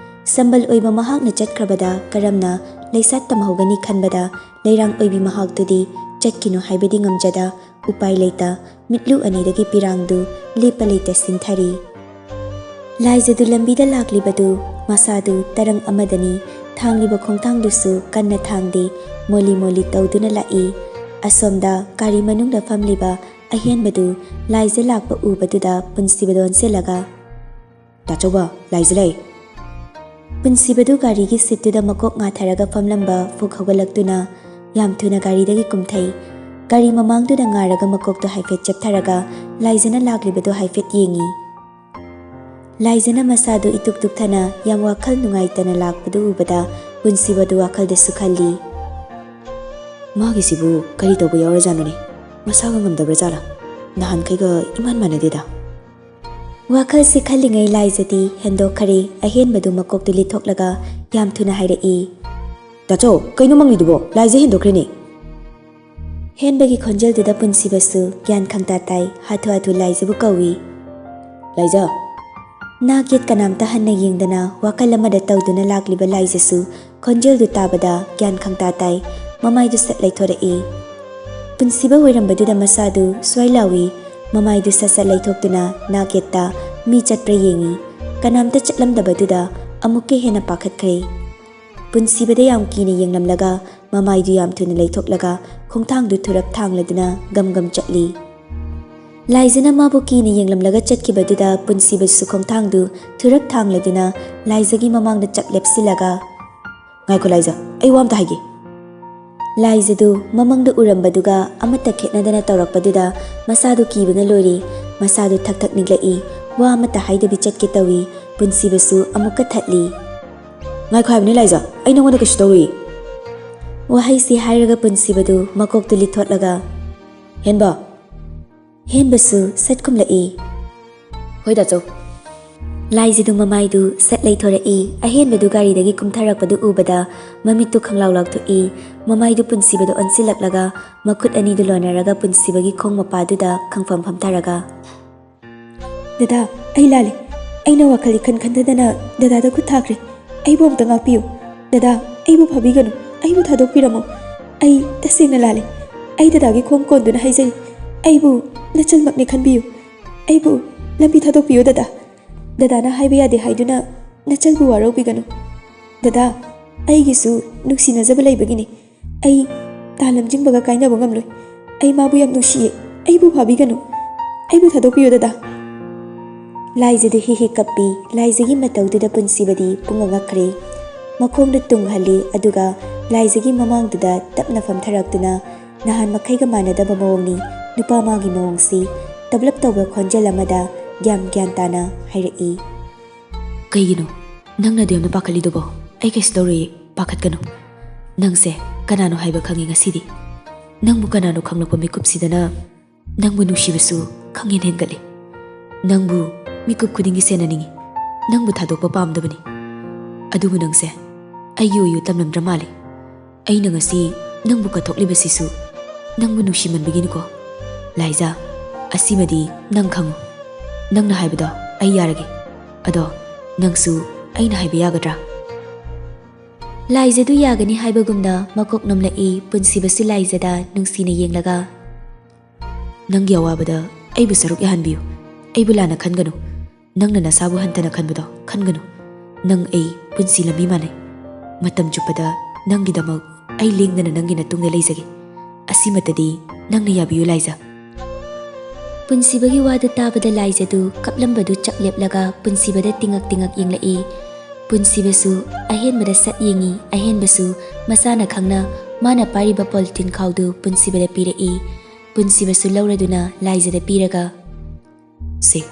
ꯁꯝꯕꯜ ꯑꯣꯏꯕ ꯃꯍꯥꯛꯅ ꯆꯠꯈ꯭ꯔꯕꯗ ꯀꯔꯝꯅ ꯂꯩꯁꯥꯠ ꯇꯝꯍꯧꯒꯅꯤ ꯈꯟꯕꯗ ꯂꯩꯔꯥꯡ ꯑꯣꯏꯕꯤ ꯃꯍꯥꯛꯇꯨꯗꯤ ꯆꯠꯈꯤꯅꯨ ꯍꯥꯏꯕꯗꯤ ꯉꯝꯖꯗ ꯎꯄꯥꯏ ꯂꯩꯇ ꯃꯤꯠꯂꯨ ꯑꯅꯤꯗꯒꯤ ꯄꯤꯔꯥꯡꯗꯨ ꯂꯦꯞꯄ ꯂꯩꯇ ꯁꯤꯟꯊꯔꯤ꯫ ꯂꯥꯏꯖꯗꯨ ꯂꯝꯕꯤꯗ ꯂꯥꯛꯂꯤꯕꯗꯨ ꯃꯁꯥꯗꯨ ꯇꯔꯪ ꯑꯃꯗꯅꯤ꯫ ꯊꯥꯡꯂꯤꯕ ꯈꯣꯡꯊꯥꯡꯗꯨꯁꯨ ꯀꯟꯅ ꯊꯥꯡꯗꯦ, ꯃꯣꯂꯤ ꯃꯣꯂꯤ ꯇꯧꯗꯨꯅ ꯂꯥꯛꯏ꯫ ꯑꯁꯣꯝꯗ ꯒꯥꯔꯤ ꯃꯅꯨꯡꯗ ꯐꯝꯂꯤꯕ ꯑꯍꯦꯟꯕꯗꯨ ꯂꯥꯏꯖ ꯂꯥꯛꯄ ꯎꯕꯗꯨꯗ ꯄꯨꯟꯁꯤꯕꯗ ꯑꯣꯟꯁꯤꯜꯂꯒ, "ꯇꯥꯆꯧꯕ, ꯂꯥꯏꯖ ꯂꯩ!" ꯄꯨꯟꯁꯤꯕꯗꯨ ꯒꯥꯔꯤꯒꯤ ꯁꯤꯠꯇꯨꯗ ꯃꯀꯣꯛ ꯉꯥꯊꯔꯒ ꯐꯝꯂꯝꯕ ꯐꯨꯛ ꯍꯧꯒꯠꯂꯛꯇꯨꯅ ꯌꯥꯝ ꯊꯨꯅ ꯒꯥꯔꯤꯗꯒꯤ ꯀꯨꯝꯊꯩ꯫ ꯒꯥꯔꯤ ꯃꯃꯥꯡꯗꯨꯗ ꯉꯥꯔꯒ ꯃꯀꯣꯛꯇꯨ ꯍꯥꯏꯐꯦꯠ ꯆꯦꯞꯊꯔꯒ ꯂꯥꯏꯖꯅ ꯂꯥꯛꯂꯤꯕꯗꯨ ꯍꯥꯏꯐꯦꯠ ꯌꯦꯡꯏ꯫ ꯂꯥꯏꯖꯅ ꯃꯁꯥꯗꯨ ꯏꯇꯨꯛ ꯇꯨꯛꯊꯅ ꯌꯥꯝ ꯋꯥꯈꯜ ꯅꯨꯡꯉꯥꯏꯇꯅ ꯂꯥꯛꯄꯗꯨ ꯎꯕꯗ ꯄꯨꯟꯁꯤꯕꯗꯨ ꯋꯥꯈꯜꯗꯁꯨ ꯈꯜꯂꯤ꯫ "ꯃꯥꯒꯤꯁꯤꯕꯨ ꯀꯔꯤ ꯇꯧꯕ ꯌꯥꯎꯔꯖꯥꯠꯅꯣꯅꯦ? ꯃꯁꯥꯒ ꯉꯝꯗꯕ꯭ꯔꯥ ꯖꯥꯠꯂꯥ? ꯅꯍꯥꯟꯈꯩꯒ ꯏꯃꯥꯟ ꯃꯥꯟꯅꯗꯦꯗ꯫" ꯋꯥꯈꯜꯁꯤ ꯈꯜꯂꯤꯉꯩ ꯂꯥꯏꯖꯗꯤ ꯍꯦꯟꯗꯣꯛꯈꯔꯦ꯫ ꯑꯍꯦꯟꯕꯗꯨ ꯃꯀꯣꯛꯇꯨ ꯂꯤꯊꯣꯛꯂꯒ ꯌꯥꯝ ꯊꯨꯅ ꯍꯥꯏꯔꯛꯏ꯫ "ꯇꯥꯆꯧ, ꯀꯩꯅꯣ ꯃꯪꯂꯤꯗꯨꯕꯣ? ꯂꯥꯏꯖ ꯍꯦꯟꯗꯣꯛꯈ꯭ꯔꯦꯅꯦ!" ꯍꯦꯟꯕꯒꯤ ꯈꯣꯟꯖꯦꯜꯗꯨꯗ ꯄꯨꯟꯁꯤꯕꯁꯨ ꯒ꯭ꯌꯥꯟ ꯈꯪꯇꯥ ꯇꯥꯏ꯫ ꯍꯥꯊꯨ ꯍꯥꯊꯨ ꯂꯥꯏꯖꯕꯨ ꯀꯧꯏ꯫ "ꯂꯥꯏꯖ!" ꯅꯥꯛ ꯌꯦꯠ ꯀꯅꯥꯝꯇ ꯍꯟꯅ ꯌꯦꯡꯗꯅ ꯋꯥꯈꯜ ꯑꯃꯗ ꯇꯧꯗꯨꯅ ꯂꯥꯛꯂꯤꯕ ꯂꯥꯏꯖꯁꯨ ꯈꯣꯟꯖꯦꯜꯗꯨ ꯇꯥꯕꯗ ꯒ꯭ꯌꯥꯟ ꯈꯪꯇꯥ ꯇꯥꯏ꯫ ꯃꯃꯥꯏꯗꯨ ꯁꯠ ꯂꯩꯊꯣꯔꯛꯏ꯫ ꯄꯨꯟꯁꯤꯕ ꯑꯣꯏꯔꯝꯕꯗꯨꯗ ꯃꯁꯥꯗꯨ ꯁ꯭ꯋꯥꯏ ꯂꯥꯎꯏ꯫ ꯃꯃꯥꯏꯗꯨ ꯁꯠ ꯁꯠ ꯂꯩꯊꯣꯛꯇꯨꯅ ꯅꯥꯛ ꯌꯦꯠꯇ ꯃꯤ ꯆꯠꯄ꯭ꯔꯥ ꯌꯦꯡꯏ꯫ ꯀꯅꯥꯝꯇ ꯆꯠꯂꯝꯗꯕꯗꯨꯗ ꯑꯃꯨꯛꯀ ꯍꯦꯟꯅ ꯄꯥꯈꯠꯈ꯭ꯔꯦ꯫ ꯄꯨꯟꯁꯤꯕꯗ ꯌꯥꯝ ꯀꯤꯅ ꯌꯦꯡꯂꯝꯂꯒ ꯃꯃꯥꯏꯗꯨ ꯌꯥꯝ ꯊꯨꯅ ꯂꯩꯊꯣꯛꯂꯒ ꯈꯣꯡꯊꯥꯡꯗꯨ ꯊꯨꯔꯞ ꯊꯥꯡꯂꯗꯨꯅ ꯒꯝ ꯒꯝ ꯆꯠꯂꯤ꯫ ꯂꯥꯏꯖꯅ ꯃꯥꯕꯨ ꯀꯤꯅ ꯌꯦꯡꯂꯝꯂꯒ ꯆꯠꯈꯤꯕꯗꯨꯗ ꯄꯨꯟꯁꯤꯕꯁꯨ ꯈꯣꯡꯊꯥꯡꯗꯨ ꯊꯨꯔꯞ ꯊꯥꯡꯂꯗꯨꯅ ꯂꯥꯏꯖꯒꯤ ꯃꯃꯥꯡꯗ ꯆꯞ ꯂꯦꯞꯁꯤꯜꯂꯒ, "ꯉꯥꯏꯈꯣ ꯂꯥꯏꯖ, ꯑꯩ ꯋꯥ ꯑꯝꯇ ꯍꯥꯏꯒꯦ꯫" ꯂꯥꯏꯖꯗꯨ ꯃꯃꯪꯗ ꯎꯔꯝꯕꯗꯨꯒ ꯑꯃꯠꯇ ꯈꯦꯠꯅꯗꯅ ꯇꯧꯔꯛꯄꯗꯨꯗ ꯃꯁꯥꯗꯨ ꯀꯤꯕꯅ ꯂꯣꯏꯔꯤ꯫ ꯃꯁꯥꯗꯨ ꯊꯛ ꯊꯛ ꯅꯤꯛꯂꯛꯏ꯫ ꯋꯥ ꯑꯃꯠꯇ ꯍꯥꯏꯗꯕꯤ ꯆꯠꯀꯦ ꯇꯧꯏ꯫ ꯄꯨꯟꯁꯤꯕꯁꯨ ꯑꯃꯨꯛꯀ ꯊꯠꯂꯤ꯫ "ꯉꯥꯏꯈꯣ ꯍꯥꯏꯕꯅꯤ ꯂꯥꯏꯖ, ꯑꯩ ꯅꯉꯣꯟꯗ ꯀꯩꯁꯨ ꯇꯧꯔꯣꯏꯌꯦ꯫" ꯋꯥꯍꯩꯁꯤ ꯍꯥꯏꯔꯒ ꯄꯨꯟꯁꯤꯕꯗꯨ ꯃꯀꯣꯛꯇꯨ ꯂꯤꯊꯣꯠꯂꯒ, "ꯍꯦꯟꯕ!" ꯍꯦꯟꯕꯁꯨ ꯁꯠ ꯈꯨꯝꯂꯛꯏ꯫ "ꯍꯣꯏ ꯇꯥꯆꯧ꯫" ꯂꯥꯏꯖꯗꯨ ꯃꯃꯥꯏꯗꯨ ꯁꯠ ꯂꯩꯊꯣꯔꯛꯏ꯫ ꯑꯍꯦꯟꯕꯗꯨ ꯒꯥꯔꯤꯗꯒꯤ ꯀꯨꯝꯊꯔꯛꯄꯗꯨ ꯎꯕꯗ ꯃꯃꯤꯠꯇꯨ ꯈꯪꯂꯥꯎ ꯂꯥꯎꯊꯣꯛꯏ꯫ ꯃꯃꯥꯏꯗꯨ ꯄꯨꯟꯁꯤꯕꯗ ꯑꯣꯟꯁꯤꯜꯂꯛꯂꯒ ꯃꯈꯨꯠ ꯑꯅꯤꯗꯨ ꯂꯣꯟꯅꯔꯒ ꯄꯨꯟꯁꯤꯕꯒꯤ ꯈꯣꯡ ꯃꯄꯥꯗꯨꯗ ꯈꯪꯐꯝ ꯐꯝꯊꯔꯒ, "ꯗꯗꯥ, ꯑꯩ ꯂꯥꯜꯂꯦ꯫ ꯑꯩꯅ ꯋꯥꯈꯜ ꯏꯈꯟ ꯈꯟꯊꯗꯅ ꯗꯗꯥꯗ ꯈꯨꯠ ꯊꯥꯈ꯭ꯔꯦ꯫ ꯑꯩꯕꯨ ꯑꯃꯨꯛꯇ ꯉꯥꯛꯄꯤꯌꯨ꯫ ꯗꯗꯥ, ꯑꯩꯕꯨ ꯐꯥꯕꯤꯒꯅꯨ꯫ ꯑꯩꯕꯨ ꯊꯥꯗꯣꯛꯄꯤꯔꯝꯃꯣ꯫ ꯑꯩ ꯇꯁꯦꯡꯅ ꯂꯥꯜꯂꯦ꯫ ꯑꯩ ꯗꯗꯥꯒꯤ ꯈꯣꯡ ꯀꯣꯟꯗꯨꯅ ꯍꯥꯏꯖꯔꯤ꯫ ꯑꯩꯕꯨ ꯅꯆꯜꯃꯛꯅꯦ ꯈꯟꯕꯤꯌꯨ꯫ ꯑꯩꯕꯨ ꯂꯝꯕꯤ ꯊꯥꯗꯣꯛꯄꯤꯌꯨ ꯗꯗꯥ꯫ ꯗꯗꯥꯅ ꯍꯥꯏꯕ ꯌꯥꯗꯦ ꯍꯥꯏꯗꯨꯅ ꯅꯆꯜꯕꯨ ꯋꯥꯔꯧꯕꯤꯒꯅꯨ꯫ ꯗꯗꯥ, ꯑꯩꯒꯤꯁꯨ ꯅꯨꯡꯁꯤꯅꯖꯕ ꯂꯩꯕꯒꯤꯅꯤ꯫ ꯑꯩ ꯇꯥ ꯂꯝꯖꯤꯡꯕꯒ ꯀꯥꯏꯅꯕ ꯉꯝꯂꯣꯏ꯫ ꯑꯩ ꯃꯥꯕꯨ ꯌꯥꯝ ꯅꯨꯡꯁꯤꯌꯦ꯫ ꯑꯩꯕꯨ ꯐꯥꯕꯤꯒꯅꯨ꯫ ꯑꯩꯕꯨ ꯊꯥꯗꯣꯛꯄꯤꯌꯨ ꯗꯗꯥ꯫" ꯂꯥꯏꯖꯗꯨ ꯍꯤ ꯍꯤ ꯀꯞꯄꯤ꯫ ꯂꯥꯏꯖꯒꯤ ꯃꯇꯧꯗꯨꯗ ꯄꯨꯟꯁꯤꯕꯗꯤ ꯄꯨꯡꯉ ꯉꯛꯈ꯭ꯔꯦ꯫ ꯃꯈꯣꯡꯗꯨ ꯇꯨꯡꯍꯜꯂꯤ, ꯑꯗꯨꯒ ꯂꯥꯏꯖꯒꯤ ꯃꯃꯥꯡꯗꯨꯗ ꯇꯞꯅ ꯐꯝꯊꯔꯛꯇꯨꯅ ꯅꯍꯥꯟ ꯃꯈꯩꯒ ꯃꯥꯟꯅꯗꯕ ꯃꯑꯣꯡꯅꯤ ꯅꯨꯄꯥ ꯃꯥꯒꯤ ꯃꯑꯣꯡꯁꯤ꯫ ꯇꯞꯂꯞ ꯇꯧꯕ ꯈꯣꯟꯖꯦꯜ ꯑꯃꯗ ꯒ꯭ꯌꯥꯟ ꯒ꯭ꯌꯥꯟ ꯇꯥꯅ ꯍꯥꯏꯔꯛꯏ꯫ "ꯀꯩꯒꯤꯅꯣ ꯅꯪꯅ ꯑꯗꯨ ꯌꯥꯝꯅ ꯄꯥꯈꯠꯂꯤꯗꯨꯕꯣ? ꯑꯩ ꯀꯩꯁꯨ ꯇꯧꯔꯣꯏꯌꯦ, ꯄꯥꯈꯠꯀꯅꯨ꯫ ꯅꯪꯁꯦ ꯀꯅꯥꯅꯣ ꯍꯥꯏꯕ ꯈꯪꯉꯤ ꯉꯁꯤꯗꯤ꯫ ꯅꯪꯕꯨ ꯀꯅꯥꯅꯣ ꯈꯪꯂꯛꯄ ꯃꯤꯀꯨꯞꯁꯤꯗꯅ ꯅꯪꯕꯨ ꯅꯨꯡꯁꯤꯕꯁꯨ ꯈꯪꯍꯦꯟ ꯍꯦꯟꯒꯠꯂꯤ꯫ ꯅꯪꯕꯨ ꯃꯤꯀꯨꯞ ꯈꯨꯗꯤꯡꯒꯤ ꯁꯦꯟꯅꯅꯤꯡꯏ꯫ ꯅꯪꯕꯨ ꯊꯥꯗꯣꯛꯄ ꯄꯥꯝꯗꯕꯅꯤ꯫ ꯑꯗꯨꯕꯨ ꯅꯪꯁꯦ ꯑꯩꯒꯤ ꯑꯣꯏꯌꯨ ꯇꯝꯂꯝꯗ꯭ꯔ ꯃꯥꯜꯂꯦ꯫ ꯑꯩꯅ ꯉꯁꯤ ꯅꯪꯕꯨ ꯀꯠꯊꯣꯛꯂꯤꯕꯁꯤꯁꯨ ꯅꯪꯕꯨ ꯅꯨꯡꯁꯤꯃꯟꯕꯒꯤꯅꯤꯀꯣ꯫ ꯂꯥꯏꯖꯥ, ꯑꯁꯤꯃꯗꯤ ꯅꯪ ꯈꯪꯉꯨ꯫ ꯅꯪꯅ ꯍꯥꯏꯕꯗꯣ ꯑꯩ ꯌꯥꯔꯒꯦ꯫ ꯑꯗꯣ ꯅꯪꯁꯨ ꯑꯩꯅ ꯍꯥꯏꯕ ꯌꯥꯒꯗ꯭ꯔꯥ? ꯂꯥꯏꯖꯗꯨ ꯌꯥꯒꯅꯤ ꯍꯥꯏꯕꯒꯨꯝꯅ ꯃꯀꯣꯛ ꯅꯣꯝꯂꯛꯏ꯫ ꯄꯨꯟꯁꯤꯕꯁꯨ ꯂꯥꯏꯖꯗ ꯅꯨꯡꯁꯤꯅ ꯌꯦꯡꯂꯒ, "ꯅꯪꯒꯤ ꯑꯋꯥꯕꯗ ꯑꯩꯕꯨ ꯁꯔꯨꯛ ꯌꯥꯍꯟꯕꯤꯌꯨ꯫ ꯑꯩꯕꯨ ꯂꯥꯟꯅ ꯈꯟꯒꯅꯨ꯫ ꯅꯪꯅ ꯅꯁꯥꯕꯨ ꯍꯟꯊꯅ ꯈꯟꯕꯗꯣ ꯈꯟꯒꯅꯨ꯫ ꯅꯪ ꯑꯩ ꯄꯨꯟꯁꯤ ꯂꯝꯕꯤ ꯃꯥꯟꯅꯩ꯫ ꯃꯇꯝ ꯆꯨꯞꯄꯗ ꯅꯪꯒꯤꯗꯃꯛ ꯑꯩ ꯂꯦꯡꯗꯅ ꯅꯪꯒꯤ ꯅꯇꯨꯡꯗ ꯂꯩꯖꯒꯦ꯫ ꯑꯁꯤꯃꯇꯗꯤ ꯅꯪꯅ ꯌꯥꯕꯤꯌꯨ ꯂꯥꯏꯖ꯫" ꯄꯨꯟꯁꯤꯕꯒꯤ ꯋꯥꯗꯨ ꯇꯥꯕꯗ ꯂꯥꯏꯖꯗꯨ ꯀꯞꯂꯝꯕꯗꯨ ꯆꯞ ꯂꯦꯞꯂꯒ ꯄꯨꯟꯁꯤꯕꯗ ꯇꯤꯡꯉꯛ ꯇꯤꯡꯉꯛ ꯌꯦꯡꯂꯛꯏ꯫ ꯄꯨꯟꯁꯤꯕꯁꯨ ꯑꯍꯦꯟꯕꯗ ꯁꯠ ꯌꯦꯡꯉꯤ꯫ ꯑꯍꯦꯟꯕꯁꯨ ꯃꯁꯥꯅ ꯈꯪꯅ ꯃꯥꯅ ꯄꯥꯏꯔꯤꯕ ꯄꯣꯂꯤꯊꯤꯟ ꯈꯥꯎꯗꯨ ꯄꯨꯟꯁꯤꯕꯗ ꯄꯤꯔꯛꯏ꯫ ꯄꯨꯟꯁꯤꯕꯁꯨ ꯂꯧꯔꯗꯨꯅ ꯂꯥꯏꯖꯗ ꯄꯤꯔꯒ, "ꯁꯦ,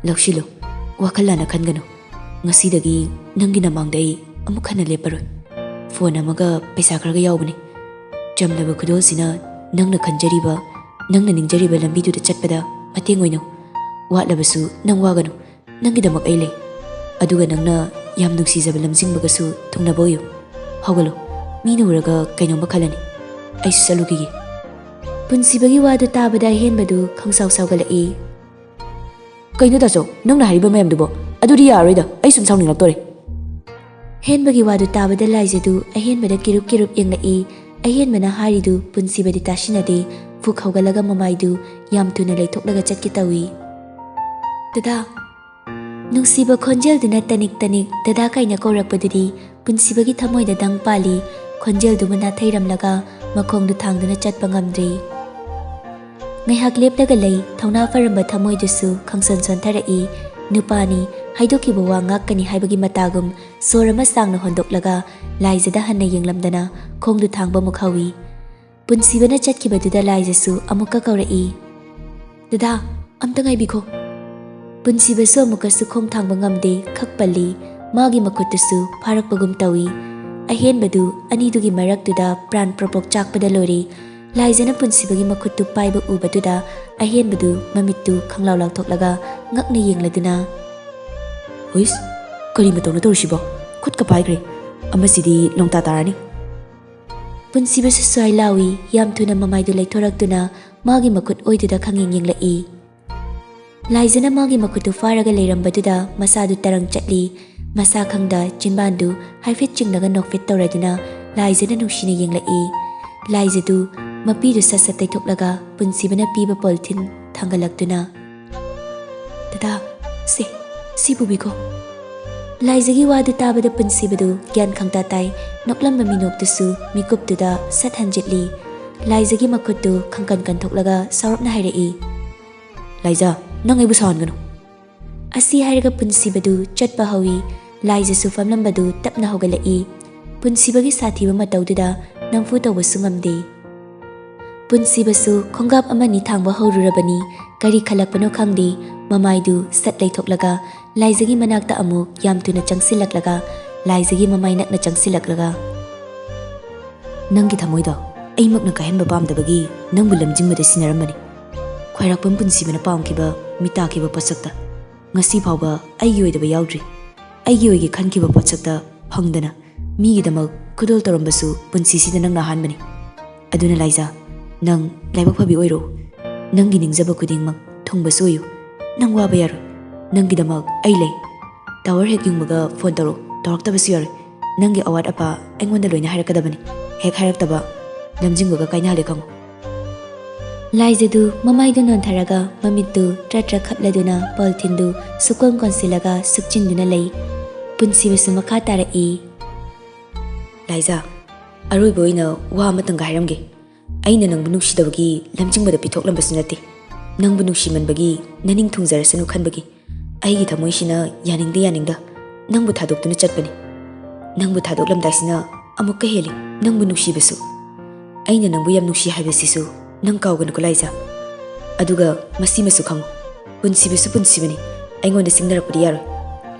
ꯂꯧꯁꯤꯜꯂꯨ꯫ ꯋꯥꯈꯜ ꯂꯥꯟꯅ ꯈꯟꯒꯅꯨ꯫ ꯉꯁꯤꯗꯒꯤ ꯅꯪꯒꯤ ꯅꯃꯥꯡꯗ ꯑꯩ ꯑꯃꯨꯛ ꯍꯟꯅ ꯂꯦꯞꯄꯔꯣꯏ꯫ ꯐꯣꯟ ꯑꯃꯒ ꯄꯩꯁꯥ ꯈꯔꯒ ꯌꯥꯎꯕꯅꯤ꯫ ꯆꯝꯂꯕ ꯈꯨꯗꯣꯜꯁꯤꯅ ꯅꯪꯅ ꯈꯟꯖꯔꯤꯕ, ꯅꯪꯅ ꯅꯤꯡꯖꯔꯤꯕ ꯂꯝꯕꯤꯗꯨꯗ ꯆꯠꯄꯗ ꯃꯇꯦꯡ ꯑꯣꯏꯅꯧ꯫ ꯋꯥꯠꯂꯕꯁꯨ ꯅꯪ ꯋꯥꯒꯅꯨ꯫ ꯅꯪꯒꯤꯗꯃꯛ ꯑꯩ ꯂꯩ꯫ ꯑꯗꯨꯒ ꯅꯪꯅ ꯌꯥꯝ ꯅꯨꯡꯁꯤꯖꯕ ꯂꯝꯖꯤꯡꯕꯒꯁꯨ ꯊꯨꯡꯅꯕ ꯑꯣꯏꯌꯨ꯫ ꯍꯧꯒꯠꯂꯨ꯫ ꯃꯤꯅ ꯎꯔꯒ ꯀꯩꯅꯣꯝꯃ ꯈꯜꯂꯅꯤ꯫ ꯑꯩꯁꯨ ꯆꯠꯂꯨꯈꯤꯒꯦ꯫" ꯄꯨꯟꯁꯤꯕꯒꯤ ꯋꯥꯗꯨ ꯇꯥꯕꯗ ꯑꯍꯦꯟꯕꯗꯨ ꯈꯪꯁꯥꯎ ꯁꯥꯎꯒꯠꯂꯛꯏ꯫ "ꯀꯩꯅꯣ ꯇꯥꯆꯧ, ꯅꯪꯅ ꯍꯥꯏꯔꯤꯕ ꯃꯌꯥꯝꯗꯨꯕꯣ? ꯑꯗꯨꯗꯤ ꯌꯥꯔꯔꯣꯏꯗ, ꯑꯩ ꯁꯨꯝ ꯁꯥꯎꯅꯤꯡꯂꯛꯇꯣꯔꯦ꯫" ꯍꯦꯟꯕꯒꯤ ꯋꯥꯗꯨ ꯇꯥꯕꯗ ꯂꯥꯏꯖꯗꯨ ꯑꯍꯦꯟꯕꯗ ꯀꯤꯔꯨꯞ ꯀꯤꯔꯨꯞ ꯌꯦꯡꯂꯛꯏ꯫ ꯑꯍꯦꯟꯕꯅ ꯍꯥꯏꯔꯤꯗꯨ ꯄꯨꯟꯁꯤꯕꯗꯤ ꯇꯥꯁꯤꯟꯅꯗꯦ꯫ ꯐꯨꯛ ꯍꯧꯒꯠꯂꯒ ꯃꯃꯥꯏꯗꯨ ꯌꯥꯝ ꯊꯨꯅ ꯂꯩꯊꯣꯛꯂꯒ ꯆꯠꯀꯦ ꯇꯧꯏ꯫ "ꯗꯗꯥ!" ꯅꯨꯡꯁꯤꯕ ꯈꯣꯟꯖꯦꯜꯗꯨꯅ ꯇꯅꯤꯛ ꯇꯅꯤꯛ "ꯗꯗꯥ" ꯀꯥꯏꯅ ꯀꯧꯔꯛꯄꯗꯨꯗꯤ ꯄꯨꯟꯁꯤꯕꯒꯤ ꯊꯃꯣꯏꯗ ꯗꯪ ꯄꯥꯜꯂꯤ꯫ ꯈꯣꯟꯖꯦꯜꯗꯨꯃ ꯅꯥꯊꯩꯔꯝꯂꯒ ꯃꯈꯣꯡꯗꯨ ꯊꯥꯡꯗꯨꯅ ꯆꯠꯄ ꯉꯝꯗ꯭ꯔꯤ꯫ ꯉꯥꯏꯍꯥꯛ ꯂꯦꯞꯂꯒ ꯂꯩ꯫ ꯊꯧꯅꯥ ꯐꯔꯝꯕ ꯊꯃꯣꯏꯗꯨꯁꯨ ꯈꯪꯁꯣꯟ ꯁꯣꯟꯊꯔꯛꯏ꯫ ꯅꯨꯄꯥꯅꯤ, ꯍꯥꯏꯗꯣꯛꯈꯤꯕ ꯋꯥ ꯉꯥꯛꯀꯅꯤ ꯍꯥꯏꯕꯒꯤ ꯃꯇꯥꯒꯨꯝ ꯁꯣꯔ ꯑꯃ ꯁꯥꯡꯅ ꯍꯣꯟꯗꯣꯛꯂꯒ ꯂꯥꯏꯖꯗ ꯍꯟꯅ ꯌꯦꯡꯂꯝꯗꯅ ꯈꯣꯡꯗꯨ ꯊꯥꯡꯕ ꯑꯃꯨꯛ ꯍꯧꯏ꯫ ꯄꯨꯟꯁꯤꯕꯅ ꯆꯠꯈꯤꯕꯗꯨꯗ ꯂꯥꯏꯖꯁꯨ ꯑꯃꯨꯛꯀ ꯀꯧꯔꯛꯏ, "ꯗꯗꯥ, ꯑꯝꯇ ꯉꯥꯏꯕꯤꯈꯣ꯫" ꯄꯨꯟꯁꯤꯕꯁꯨ ꯑꯃꯨꯛꯀꯁꯨ ꯈꯣꯡ ꯊꯥꯡꯕ ꯉꯝꯗꯦ, ꯈꯛ ꯄꯜꯂꯤ꯫ ꯃꯥꯒꯤ ꯃꯈꯨꯠꯇꯨꯁꯨ ꯐꯥꯔꯛꯄꯒꯨꯝ ꯇꯧꯏ꯫ ꯑꯍꯦꯟꯕꯗꯨ ꯑꯅꯤꯗꯨꯒꯤ ꯃꯔꯛꯇꯨꯗ ꯄ꯭ꯔꯥꯟ ꯄ꯭ꯔꯣꯄꯣꯛ ꯆꯥꯛꯄꯗ ꯂꯣꯏꯔꯦ꯫ ꯂꯥꯏꯖꯅ ꯄꯨꯟꯁꯤꯕꯒꯤ ꯃꯈꯨꯠꯇꯨ ꯄꯥꯏꯕ ꯎꯕꯗꯨꯗ ꯑꯍꯦꯟꯕꯗꯨ ꯃꯃꯤꯠꯇꯨ ꯈꯪꯂꯥꯎ ꯂꯥꯎꯊꯣꯛꯂꯒ ꯉꯛꯅ ꯌꯦꯡꯂꯗꯨꯅ, "ꯍꯨꯏꯁ, ꯀꯔꯤ ꯃꯇꯧꯅ ꯇꯧꯔꯤꯁꯤꯕꯣ? ꯈꯨꯠꯀ ꯄꯥꯏꯈ꯭ꯔꯦ꯫ ꯑꯃꯁꯤꯗꯤ ꯂꯣꯡꯇꯥ ꯇꯥꯔꯅꯤ꯫" ꯄꯨꯟꯁꯤꯕꯁꯨ ꯁ꯭ꯋꯥꯏ ꯂꯥꯎꯏ, ꯌꯥꯝ ꯊꯨꯅ ꯃꯃꯥꯏꯗꯨ ꯂꯩꯊꯣꯔꯛꯇꯨꯅ ꯃꯥꯒꯤ ꯃꯈꯨꯠ ꯑꯣꯏꯗꯨꯗ ꯈꯪꯌꯦꯡ ꯌꯦꯡꯂꯛꯏ꯫ ꯂꯥꯏꯖꯅ ꯃꯥꯒꯤ ꯃꯈꯨꯠꯇꯨ ꯐꯥꯔꯒ ꯂꯩꯔꯝꯕꯗꯨꯗ ꯃꯁꯥꯗꯨ ꯇꯔꯪ ꯆꯠꯂꯤ꯫ ꯃꯁꯥ ꯈꯪꯗ ꯆꯤꯟꯕꯥꯟꯗꯨ ꯍꯥꯏꯐꯦꯠ ꯆꯤꯡꯂꯒ ꯅꯣꯛꯐꯦꯠ ꯇꯧꯔꯗꯨꯅ ꯂꯥꯏꯖꯅ ꯅꯨꯡꯁꯤꯅ ꯌꯦꯡꯂꯛꯏ꯫ ꯂꯥꯏꯖꯗꯨ ꯃꯄꯤꯗꯨ ꯁꯠ ꯁꯠ ꯇꯩꯊꯣꯛꯂꯒ ꯄꯨꯟꯁꯤꯕꯅ ꯄꯤꯕ ꯄꯣꯂꯤꯊꯤꯟ ꯊꯥꯡꯒꯠꯂꯛꯇꯨꯅ, "ꯗꯗꯥ, ꯁꯦ, ꯁꯤ ꯄꯨꯕꯤꯈꯣ꯫" ꯂꯥꯏꯖꯒꯤ ꯋꯥꯗꯨ ꯇꯥꯕꯗ ꯄꯨꯟꯁꯤꯕꯗꯨ ꯒ꯭ꯌꯥꯟ ꯈꯪꯇꯥ ꯇꯥꯏ꯫ ꯅꯣꯛꯂꯝꯕ ꯃꯤꯅꯣꯛꯇꯨꯁꯨ ꯃꯤꯀꯨꯞꯇꯨꯗ ꯁꯠ ꯍꯟꯖꯤꯠꯂꯤ꯫ ꯂꯥꯏꯖꯒꯤ ꯃꯈꯨꯠꯇꯨ ꯈꯪꯀꯟ ꯀꯟꯊꯣꯛꯂꯒ ꯁꯥꯎꯔꯞꯅ ꯍꯥꯏꯔꯛꯏ, "ꯂꯥꯏꯖ, ꯅꯪ ꯑꯩꯕꯨ ꯁꯥꯎꯍꯟꯒꯅꯨ꯫" ꯑꯁꯤ ꯍꯥꯏꯔꯒ ꯄꯨꯟꯁꯤꯕꯗꯨ ꯆꯠꯄ ꯍꯧꯏ꯫ ꯂꯥꯏꯖꯁꯨ ꯐꯝꯂꯝꯕꯗꯨ ꯇꯞꯅ ꯍꯧꯒꯠꯂꯛꯏ꯫ ꯄꯨꯟꯁꯤꯕꯒꯤ ꯁꯥꯊꯤꯕ ꯃꯇꯧꯗꯨꯗ ꯅꯝꯐꯨ ꯇꯧꯕꯁꯨ ꯉꯝꯗꯦ꯫ ꯄꯨꯟꯁꯤꯕꯁꯨ ꯈꯣꯡꯒꯥꯞ ꯑꯃꯅꯤ ꯊꯥꯡꯕ ꯍꯧꯔꯨꯔꯕꯅꯤ꯫ ꯀꯔꯤ ꯈꯜꯂꯛꯄꯅꯣ ꯈꯪꯗꯦ, ꯃꯃꯥꯏꯗꯨ ꯁꯠ ꯂꯩꯊꯣꯛꯂꯒ ꯂꯥꯏꯖꯒꯤ ꯃꯅꯥꯛꯇ ꯑꯃꯨꯛ ꯌꯥꯝ ꯊꯨꯅ ꯆꯪꯁꯤꯜꯂꯛꯂꯒ ꯂꯥꯏꯖꯒꯤ ꯃꯃꯥꯏ ꯅꯛꯅ ꯆꯪꯁꯤꯜꯂꯛꯂꯒ, "ꯅꯪꯒꯤ ꯊꯃꯣꯏꯗꯣ ꯑꯩꯃꯛꯅ ꯀꯥꯏꯍꯟꯕ ꯄꯥꯝꯗꯕꯒꯤ ꯅꯪꯕꯨ ꯂꯝꯖꯤꯡꯕꯗ ꯁꯤꯟꯅꯔꯝꯕꯅꯤ꯫ ꯈ꯭ꯋꯥꯏꯔꯥꯛꯄꯝ ꯄꯨꯟꯁꯤꯕꯅ ꯄꯥꯝꯈꯤꯕ, ꯃꯤ ꯇꯥꯈꯤꯕ ꯄꯣꯠꯁꯛꯇ ꯉꯁꯤ ꯐꯥꯎꯕ ꯑꯩꯒꯤ ꯑꯣꯏꯗꯕ ꯌꯥꯎꯗ꯭ꯔꯤ꯫ ꯑꯩꯒꯤ ꯑꯣꯏꯒꯦ ꯈꯟꯈꯤꯕ ꯄꯣꯠꯁꯛꯇ ꯐꯪꯗꯅ ꯃꯤꯒꯤꯗꯃꯛ ꯈꯨꯗꯣꯜ ꯇꯧꯔꯝꯕꯁꯨ ꯄꯨꯟꯁꯤꯁꯤꯗ ꯅꯪꯅ ꯑꯍꯥꯟꯕꯅꯤ꯫ ꯑꯗꯨꯅ ꯂꯥꯏꯖꯥ, ꯅꯪ ꯂꯥꯏꯕꯛ ꯐꯕꯤ ꯑꯣꯏꯔꯣ꯫ ꯅꯪꯒꯤ ꯅꯤꯡꯖꯕ ꯈꯨꯗꯤꯡꯃꯛ ꯊꯨꯡꯕꯁꯨ ꯑꯣꯏꯌꯨ꯫ ꯅꯪ ꯋꯥꯕ ꯌꯥꯔꯣꯏ꯫ ꯅꯪꯒꯤꯗꯃꯛ ꯑꯩ ꯂꯩ꯫ ꯇꯥꯋꯔ ꯍꯦꯛ ꯌꯨꯡꯕꯒ ꯐꯣꯟ ꯇꯧꯔꯣ꯫ ꯇꯧꯔꯛꯇꯕꯁꯨ ꯌꯥꯔꯣꯏ꯫ ꯅꯪꯒꯤ ꯑꯋꯥꯠ ꯑꯄꯥ ꯑꯩꯉꯣꯟꯗ ꯂꯣꯏꯅ ꯍꯥꯏꯔꯛꯀꯗꯕꯅꯤ꯫ ꯍꯦꯛ ꯍꯥꯏꯔꯛꯇꯕ, ꯂꯝꯖꯤꯡꯕꯒ ꯀꯥꯏꯅꯍꯜꯂꯦ ꯈꯪꯉꯨ꯫" ꯂꯥꯏꯖꯗꯨ ꯃꯃꯥꯏꯗꯨ ꯅꯣꯟꯊꯔꯒ ꯃꯃꯤꯠꯇꯨ ꯇ꯭ꯔꯠ ꯇ꯭ꯔꯠ ꯈꯞꯂꯗꯨꯅ ꯄꯣꯂꯤꯊꯤꯟꯗꯨ ꯁꯨꯛꯀꯣꯟ ꯀꯣꯟꯁꯤꯜꯂꯒ ꯁꯨꯛꯆꯤꯟꯗꯨꯅ ꯂꯩ꯫ ꯄꯨꯟꯁꯤꯕꯁꯨ ꯃꯈꯥ ꯇꯥꯔꯛꯏ꯫ "ꯂꯥꯏꯖꯥ, ꯑꯔꯣꯏꯕ ꯑꯣꯏꯅ ꯋꯥ ꯑꯃꯇꯪꯒ ꯍꯥꯏꯔꯝꯒꯦ꯫ ꯑꯩꯅ ꯅꯪꯕꯨ ꯅꯨꯡꯁꯤꯗꯕꯒꯤ ꯂꯝꯖꯤꯡꯕꯗ ꯄꯤꯊꯣꯛꯂꯝꯕꯁꯨ ꯅꯠꯇꯦ꯫ ꯅꯪꯕꯨ ꯅꯨꯡꯁꯤꯃꯟꯕꯒꯤ ꯅꯅꯤꯡ ꯊꯨꯡꯖꯔꯁꯅꯨ ꯈꯟꯕꯒꯤ ꯑꯩꯒꯤ ꯊꯃꯣꯏꯁꯤꯅ ꯌꯥꯅꯤꯡꯗ ꯌꯥꯅꯤꯡꯗ ꯅꯪꯕꯨ ꯊꯥꯗꯣꯛꯇꯨꯅ ꯆꯠꯄꯅꯤ꯫ ꯅꯪꯕꯨ ꯊꯥꯗꯣꯛꯂꯝꯗꯥꯏꯁꯤꯅ ꯑꯃꯨꯛꯀ ꯍꯦꯜꯂꯤ ꯅꯪꯕꯨ ꯅꯨꯡꯁꯤꯕꯁꯨ꯫ ꯑꯩꯅ ꯅꯪꯕꯨ ꯌꯥꯝ ꯅꯨꯡꯁꯤ ꯍꯥꯏꯕꯁꯤꯁꯨ ꯅꯪ ꯀꯥꯎꯒꯅꯨꯀꯣ ꯂꯥꯏꯖꯥ꯫ ꯑꯗꯨꯒ ꯃꯁꯤꯃꯁꯨ ꯈꯪꯉꯨ, ꯄꯨꯟꯁꯤꯕꯁꯨ ꯄꯨꯟꯁꯤꯕꯅꯤ꯫ ꯑꯩꯉꯣꯟꯗ ꯁꯤꯡꯅꯔꯛꯄꯗꯤ ꯌꯥꯔꯣꯏ꯫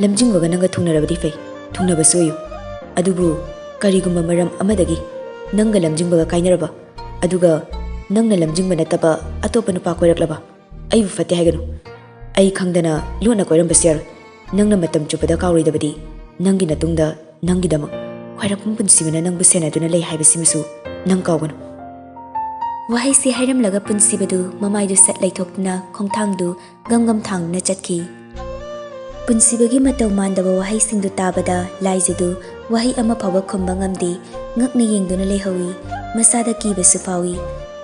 ꯂꯝꯖꯤꯡꯕꯒ ꯅꯪꯒ ꯊꯨꯡꯅꯔꯕꯗꯤ ꯐꯩ, ꯊꯨꯡꯅꯕꯁꯨ ꯑꯣꯏꯌꯨ꯫ ꯑꯗꯨꯕꯨ ꯀꯔꯤꯒꯨꯝꯕ ꯃꯔꯝ ꯑꯃꯗꯒꯤ ꯅꯪꯒ ꯂꯝꯖꯤꯡꯕꯒ ꯀꯥꯏꯅꯔꯕ, ꯑꯗꯨꯒ ꯅꯪꯅ ꯂꯝꯖꯤꯡꯕ ꯅꯠꯇꯕ ꯑꯇꯣꯞꯄ ꯅꯨꯄꯥ ꯀꯣꯏꯔꯛꯂꯕ? ꯑꯩꯕꯨ ꯐꯠꯇꯦ ꯍꯥꯏꯒꯅꯨ꯫ ꯑꯩ ꯈꯪꯗꯅ ꯂꯣꯟꯅ ꯀꯣꯏꯔꯝꯕꯁꯨ ꯌꯥꯔꯣꯏ꯫ ꯅꯪꯅ ꯃꯇꯝ ꯆꯨꯞꯄꯗ ꯀꯥꯎꯔꯣꯏꯗꯕꯗꯤ ꯅꯪꯒꯤ ꯅꯇꯨꯡꯗ ꯅꯪꯒꯤꯗꯃꯛ ꯈ꯭ꯋꯥꯏꯔꯥꯛꯄꯝ ꯄꯨꯟꯁꯤꯕꯅ ꯅꯪꯕꯨ ꯁꯦꯟꯅꯗꯨꯅ ꯂꯩ ꯍꯥꯏꯕꯁꯤꯃꯁꯨ ꯅꯪ ꯀꯥꯎꯒꯅꯨ꯫ ꯋꯥꯍꯩꯁꯤ ꯍꯥꯏꯔꯝꯂꯒ ꯄꯨꯟꯁꯤꯕꯗꯨ ꯃꯃꯥꯏꯗꯨ ꯁꯠ ꯂꯩꯊꯣꯛꯇꯨꯅ ꯈꯣꯡꯊꯥꯡꯗꯨ ꯒꯝ ꯒꯝ ꯊꯥꯡꯗꯨꯅ ꯆꯠꯈꯤ꯫ ꯄꯨꯟꯁꯤꯕꯒꯤ ꯃꯇꯧ ꯃꯥꯟꯗꯕ ꯋꯥꯍꯩꯁꯤꯡꯗꯨ ꯇꯥꯕꯗ ꯂꯥꯏꯖꯗꯨ ꯋꯥꯍꯩ ꯑꯃ ꯐꯥꯎꯕ ꯈꯨꯝꯕ ꯉꯝꯗꯦ꯫ ꯉꯛꯅ ꯌꯦꯡꯗꯨꯅ ꯂꯩꯍꯧꯏ꯫ ꯃꯁꯥꯗ ꯀꯤꯕꯁꯨ ꯐꯥꯎꯏ꯫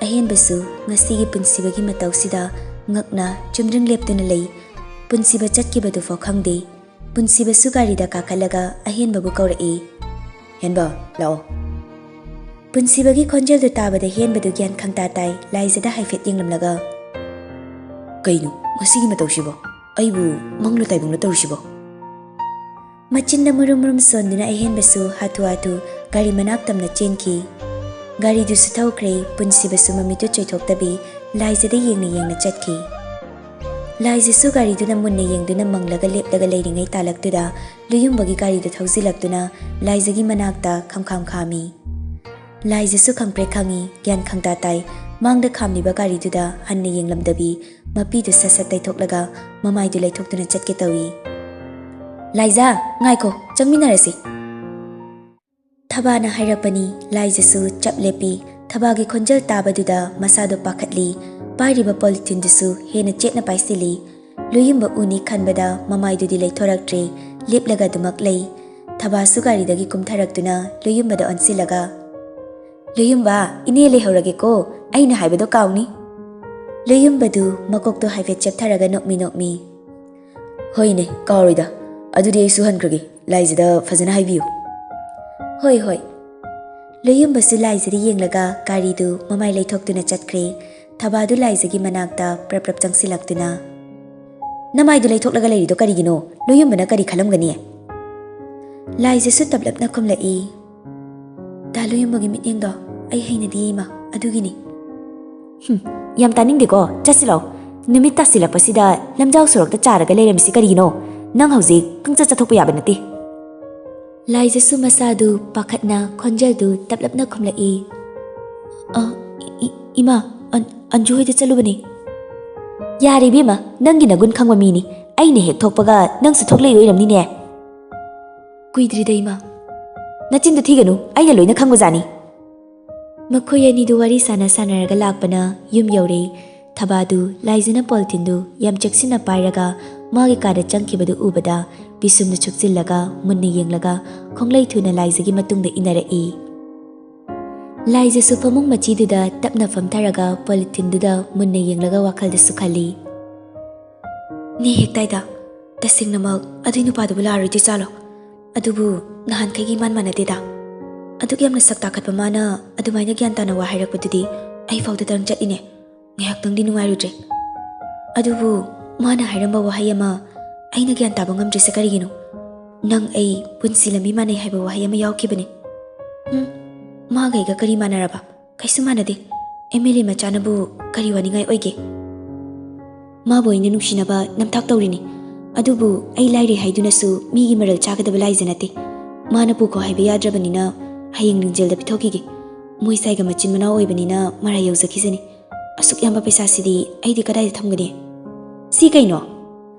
ꯑꯍꯦꯟꯕꯁꯨ ꯉꯁꯤꯒꯤ ꯄꯨꯟꯁꯤꯕꯒꯤ ꯃꯇꯧꯁꯤꯗ ꯉꯛꯅ ꯆꯨꯝꯗ꯭ꯔꯤꯡ ꯂꯦꯞꯇꯨꯅ ꯂꯩ꯫ ꯄꯨꯟꯁꯤꯕ ꯆꯠꯈꯤꯕꯗꯨꯐꯥꯎ ꯈꯪꯗꯦ꯫ ꯄꯨꯟꯁꯤꯕꯁꯨ ꯒꯥꯔꯤꯗ ꯀꯥꯈꯠꯂꯒ ꯑꯍꯦꯟꯕꯕꯨ ꯀꯧꯔꯛꯏ꯫ "ꯍꯦꯟꯕ, ꯂꯥꯛꯑꯣ꯫" ꯄꯨꯟꯁꯤꯕꯒꯤ ꯈꯣꯟꯖꯦꯜꯗꯨ ꯇꯥꯕꯗ ꯍꯦꯟꯕꯗꯨ ꯒ꯭ꯌꯥꯟ ꯈꯪꯇꯥ ꯇꯥꯏ꯫ ꯂꯥꯏꯖꯗ ꯍꯥꯏꯐꯦꯠ ꯌꯦꯡꯂꯝꯂꯒ, "ꯀꯩꯅꯣ ꯉꯁꯤꯒꯤ ꯃꯇꯧꯁꯤꯕꯣ? ꯑꯩꯕꯨ ꯃꯪꯂꯣ ꯇꯥꯏꯕꯪꯂꯣ ꯇꯧꯔꯤꯁꯤꯕꯣ?" ꯃꯆꯤꯟꯗ ꯃꯨꯔꯨꯝ ꯃꯨꯔꯨꯝ ꯁꯣꯟꯗꯨꯅ ꯑꯍꯦꯟꯕꯁꯨ ꯍꯥꯊꯨ ꯍꯥꯊꯨ ꯒꯥꯔꯤ ꯃꯅꯥꯛ ꯇꯝꯅ ꯆꯦꯟꯈꯤ꯫ ꯒꯥꯔꯤꯗꯨꯁꯨ ꯊꯧꯈ꯭ꯔꯦ꯫ ꯄꯨꯟꯁꯤꯕꯁꯨ ꯃꯃꯤꯠꯇꯨ ꯆꯣꯏꯊꯣꯛꯇꯕꯤ ꯂꯥꯏꯖꯗ ꯌꯦꯡꯅ ꯌꯦꯡꯅ ꯆꯠꯈꯤ꯫ ꯂꯥꯏꯖꯁꯨ ꯒꯥꯔꯤꯗꯨꯅ ꯃꯨꯟꯅ ꯌꯦꯡꯗꯨꯅ ꯃꯪꯂꯒ ꯂꯦꯞꯂꯒ ꯂꯩꯔꯤꯉꯩ ꯇꯥꯂꯛꯇꯨꯗ ꯂꯨꯌꯨꯝꯕꯒꯤ ꯒꯥꯔꯤꯗꯨ ꯊꯧꯖꯤꯜꯂꯛꯇꯨꯅ ꯂꯥꯏꯖꯒꯤ ꯃꯅꯥꯛꯇ ꯈꯝꯈꯥꯝ ꯈꯥꯝꯃꯤ꯫ ꯂꯥꯏꯖꯁꯨ ꯈꯪꯄ꯭ꯔꯦꯛ ꯈꯪꯉꯤ, ꯒ꯭ꯌꯥꯟ ꯈꯪꯇꯥ ꯇꯥꯏ꯫ ꯃꯥꯡꯗ ꯈꯥꯝꯂꯤꯕ ꯒꯥꯔꯤꯗꯨꯗ ꯍꯟꯅ ꯌꯦꯡꯂꯝꯗꯕꯤ ꯃꯄꯤꯗꯨ ꯁꯠ ꯁꯠ ꯇꯩꯊꯣꯛꯂꯒ ꯃꯃꯥꯏꯗꯨ ꯂꯩꯊꯣꯛꯇꯨꯅ ꯆꯠꯀꯦ ꯇꯧꯏ꯫ "ꯂꯥꯏꯖꯥ, ꯉꯥꯏꯈꯣ, ꯆꯪꯃꯤꯟꯅꯔꯁꯤ꯫" ꯊꯕꯥꯅ ꯍꯥꯏꯔꯛꯄꯅꯤ꯫ ꯂꯥꯏꯖꯁꯨ ꯆꯞ ꯂꯦꯞꯄꯤ꯫ ꯊꯕꯥꯒꯤ ꯈꯣꯟꯖꯦꯜ ꯇꯥꯕꯗꯨꯗ ꯃꯁꯥꯗꯣ ꯄꯥꯈꯠꯂꯤ꯫ ꯄꯥꯏꯔꯤꯕ ꯄꯣꯂꯤꯊꯤꯟꯗꯨꯁꯨ ꯍꯦꯟꯅ ꯆꯦꯠꯅ ꯄꯥꯏꯁꯤꯜꯂꯤ꯫ ꯂꯨꯌꯨꯝꯕ ꯎꯅꯤ ꯈꯟꯕꯗ ꯃꯃꯥꯏꯗꯨꯗꯤ ꯂꯩꯊꯣꯔꯛꯇ꯭ꯔꯦ꯫ ꯂꯦꯞꯂꯒ ꯑꯗꯨꯃꯛ ꯂꯩ꯫ ꯊꯕꯥꯁꯨ ꯒꯥꯔꯤꯗꯒꯤ ꯀꯨꯝꯊꯔꯛꯇꯨꯅ ꯂꯨꯌꯨꯝꯕꯗ ꯑꯣꯟꯁꯤꯜꯂꯒ, "ꯂꯨꯌꯨꯝꯕ, ꯏꯅꯦ ꯂꯩꯍꯧꯔꯒꯦꯀꯣ, ꯑꯩꯅ ꯍꯥꯏꯕꯗꯣ ꯀꯥꯎꯅꯤ꯫" ꯂꯨꯌꯨꯝꯕꯗꯨ ꯃꯀꯣꯛꯇꯣ ꯍꯥꯏꯐꯦꯠ ꯆꯦꯞꯊꯔꯒ ꯅꯣꯛꯃꯤ ꯅꯣꯛꯃꯤ꯫ "ꯍꯣꯏꯅꯦ, ꯀꯥꯎꯔꯣꯏꯗ꯫ ꯑꯗꯨꯗꯤ ꯑꯩꯁꯨ ꯍꯟꯈ꯭ꯔꯒꯦ꯫ ꯂꯥꯏꯖꯗ ꯐꯖꯅ ꯍꯥꯏꯕꯤꯌꯨ꯫" "ꯍꯣꯏ, ꯍꯣꯏ꯫" ꯂꯨꯌꯨꯝꯕꯁꯨ ꯂꯥꯏꯖꯗ ꯌꯦꯡꯂꯒ ꯒꯥꯔꯤꯗꯨ ꯃꯃꯥꯏ ꯂꯩꯊꯣꯛꯇꯨꯅ ꯆꯠꯈ꯭ꯔꯦ꯫ ꯊꯕꯥꯗꯨ ꯂꯥꯏꯖꯒꯤ ꯃꯅꯥꯛꯇ ꯄ꯭ꯔꯞ ꯄ꯭ꯔꯞ ꯆꯪꯁꯤꯜꯂꯛꯇꯨꯅ, "ꯅꯃꯥꯏꯗꯨ ꯂꯩꯊꯣꯛꯂꯒ ꯂꯩꯔꯤꯗꯣ ꯀꯔꯤꯒꯤꯅꯣ? ꯂꯨꯌꯨꯝꯕꯅ ꯀꯔꯤ ꯈꯜꯂꯝꯒꯅꯤ?" ꯂꯥꯏꯖꯁꯨ ꯇꯞꯂꯞꯅ ꯈꯨꯝꯂꯛꯏ, "ꯗꯥ ꯂꯨꯌꯨꯝꯕꯒꯤ ꯃꯤꯠꯌꯦꯡꯗꯣ ꯑꯩ ꯍꯩꯅꯗꯤꯌꯦ ꯏꯃꯥ, ꯑꯗꯨꯒꯤꯅꯤ꯫" "ꯍꯨꯝ, ꯌꯥꯝ ꯇꯥꯅꯤꯡꯗꯦꯀꯣ, ꯆꯠꯁꯤꯂꯥꯎ꯫ ꯅꯨꯃꯤꯠ ꯇꯥꯁꯤꯜꯂꯛꯄꯁꯤꯗ ꯂꯝꯖꯥꯎ ꯁꯣꯔꯣꯛꯇ ꯆꯥꯔꯒ ꯂꯩꯔꯝꯃꯤꯁꯤ ꯀꯔꯤꯒꯤꯅꯣ? ꯅꯪ ꯍꯧꯖꯤꯛ ꯈꯪꯆꯠ ꯆꯠꯊꯣꯛꯄ ꯌꯥꯕ ꯅꯠꯇꯦ꯫" ꯂꯥꯏꯖꯁꯨ ꯃꯁꯥꯗꯨ ꯄꯥꯈꯠꯅ ꯈꯣꯟꯖꯦꯜꯗꯨ ꯇꯞꯂꯞꯅ ꯈꯨꯝꯂꯛꯏ, ꯑ, ꯏ-, ꯏ-, ꯏꯃꯥ, ꯑꯟ-, ꯑꯟꯖꯨ ꯍꯣꯏꯗ ꯆꯠꯂꯨꯕꯅꯤ꯫ ꯌꯥꯔꯦ ꯏꯕꯦꯝꯃ, ꯅꯪꯒꯤ ꯅꯒꯨꯟ ꯈꯪꯕ ꯃꯤꯅꯤ꯫ ꯑꯩꯅ ꯍꯦꯛ ꯊꯣꯛꯄꯒ ꯅꯪꯁꯨ ꯊꯣꯛꯂꯛꯏ ꯑꯣꯏꯔꯝꯅꯤꯅꯦ꯫ ꯀꯨꯏꯗ꯭ꯔꯤꯗ ꯏꯃꯥ꯫ ꯅꯆꯤꯟꯗꯨ ꯊꯤꯒꯅꯨ, ꯑꯩꯅ ꯂꯣꯏꯅ ꯈꯪꯕꯖꯥꯠꯅꯤ꯫ ꯃꯈꯣꯏ ꯑꯅꯤꯗꯨ ꯋꯥꯔꯤ ꯁꯥꯟꯅ ꯁꯥꯟꯅꯔꯒ ꯂꯥꯛꯄꯅ ꯌꯨꯝ ꯌꯧꯔꯦ꯫ ꯊꯕꯥꯗꯨ ꯂꯥꯏꯖꯅ ꯄꯣꯂꯤꯊꯤꯟꯗꯨ ꯌꯥꯝ ꯆꯦꯛꯁꯤꯟꯅ ꯄꯥꯏꯔꯒ ꯃꯥꯒꯤ ꯀꯥꯗ ꯆꯪꯈꯤꯕꯗꯨ ꯎꯕꯗ ꯄꯤꯁꯨꯝꯗꯨ ꯆꯨꯛꯁꯤꯜꯂꯒ ꯃꯨꯟꯅ ꯌꯦꯡꯂꯒ ꯈꯣꯡꯂꯩ ꯊꯨꯅ ꯂꯥꯏꯖꯒꯤ ꯃꯇꯨꯡꯗ ꯏꯟꯅꯔꯛꯏ꯫ ꯂꯥꯏꯖꯁꯨ ꯐꯃꯨꯡ ꯃꯆꯤꯗꯨꯗ ꯇꯞꯅ ꯐꯝꯊꯔꯒ ꯄꯣꯂꯤꯊꯤꯟꯗꯨꯗ ꯃꯨꯟꯅ ꯌꯦꯡꯂꯒ ꯋꯥꯈꯜꯗꯁꯨ ꯈꯜꯂꯤ꯫ ꯅꯦ ꯍꯦꯛꯇꯥꯏꯗ, ꯇꯁꯦꯡꯅꯃꯛ ꯑꯗꯨꯏ ꯅꯨꯄꯥꯗꯨꯕꯨ ꯂꯥꯛꯑꯔꯣꯏꯗꯣꯏ ꯆꯥꯂꯣ? ꯑꯗꯨꯕꯨ ꯅꯍꯥꯟꯈꯩꯒꯤ ꯏꯃꯥꯟ ꯃꯥꯟꯅꯗꯦꯗ꯫ ꯑꯗꯨꯛ ꯌꯥꯝꯅ ꯁꯛ ꯇꯥꯈꯠꯄ ꯃꯥꯅ ꯑꯗꯨꯃꯥꯏꯅ ꯒ꯭ꯌꯥꯟ ꯇꯥꯅ ꯋꯥ ꯍꯥꯏꯔꯛꯄꯗꯨꯗꯤ ꯑꯩ ꯐꯥꯎꯗ ꯇꯔꯪ ꯆꯠꯂꯤꯅꯦ꯫ ꯉꯥꯏꯍꯥꯛꯇꯪꯗꯤ ꯅꯨꯡꯉꯥꯏꯔꯨꯗ꯭ꯔꯦ꯫ ꯑꯗꯨꯕꯨ ꯃꯥꯅ ꯍꯥꯏꯔꯝꯕ ꯋꯥꯍꯩ ꯑꯃ ꯑꯩꯅ ꯒ꯭ꯌꯥꯟ ꯇꯥꯕ ꯉꯝꯗ꯭ꯔꯤꯁꯦ ꯀꯔꯤꯒꯤꯅꯣ? "ꯅꯪ ꯑꯩ ꯄꯨꯟꯁꯤ ꯂꯝꯕꯤ ꯃꯥꯟꯅꯩ" ꯍꯥꯏꯕ ꯋꯥꯍꯩ ꯑꯃ ꯌꯥꯎꯈꯤꯕꯅꯦ꯫ ꯎꯝ, ꯃꯥꯒ ꯑꯩꯒ ꯀꯔꯤ ꯃꯥꯟꯅꯔꯕ? ꯀꯩꯁꯨ ꯃꯥꯟꯅꯗꯦ꯫ ꯑꯦꯝ ꯑꯦꯜ ꯑꯦ ꯃꯆꯥꯅꯕꯨ ꯀꯔꯤ ꯋꯥꯅꯤꯡꯉꯥꯏ ꯑꯣꯏꯒꯦ? ꯃꯥꯕꯨ ꯑꯩꯅ ꯅꯨꯡꯁꯤꯅꯕ ꯅꯝꯊꯥꯛ ꯇꯧꯔꯤꯅꯤ꯫ ꯑꯗꯨꯕꯨ ꯑꯩ ꯂꯥꯏꯔꯩ ꯍꯥꯏꯗꯨꯅꯁꯨ ꯃꯤꯒꯤ ꯃꯔꯜ ꯆꯥꯒꯗꯕ ꯂꯥꯏꯖ ꯅꯠꯇꯦ꯫ ꯃꯥꯅ ꯄꯨꯈꯣ ꯍꯥꯏꯕ ꯌꯥꯗ꯭ꯔꯕꯅꯤꯅ ꯍꯌꯦꯡ ꯂꯤꯡꯖꯦꯜꯗ ꯄꯤꯊꯣꯛꯈꯤꯒꯦ꯫ ꯃꯣꯏ ꯁꯥꯏꯒ ꯃꯆꯤꯟ ꯃꯅꯥꯎ ꯑꯣꯏꯕꯅꯤꯅ ꯃꯔꯥꯏ ꯌꯧꯖꯈꯤꯁꯅꯤ꯫ ꯑꯁꯨꯛ ꯌꯥꯝꯕ ꯄꯩꯁꯥꯁꯤꯗꯤ ꯑꯩꯗꯤ ꯀꯗꯥꯏꯗ ꯊꯝꯒꯅꯤ? ꯁꯤ ꯀꯩꯅꯣ?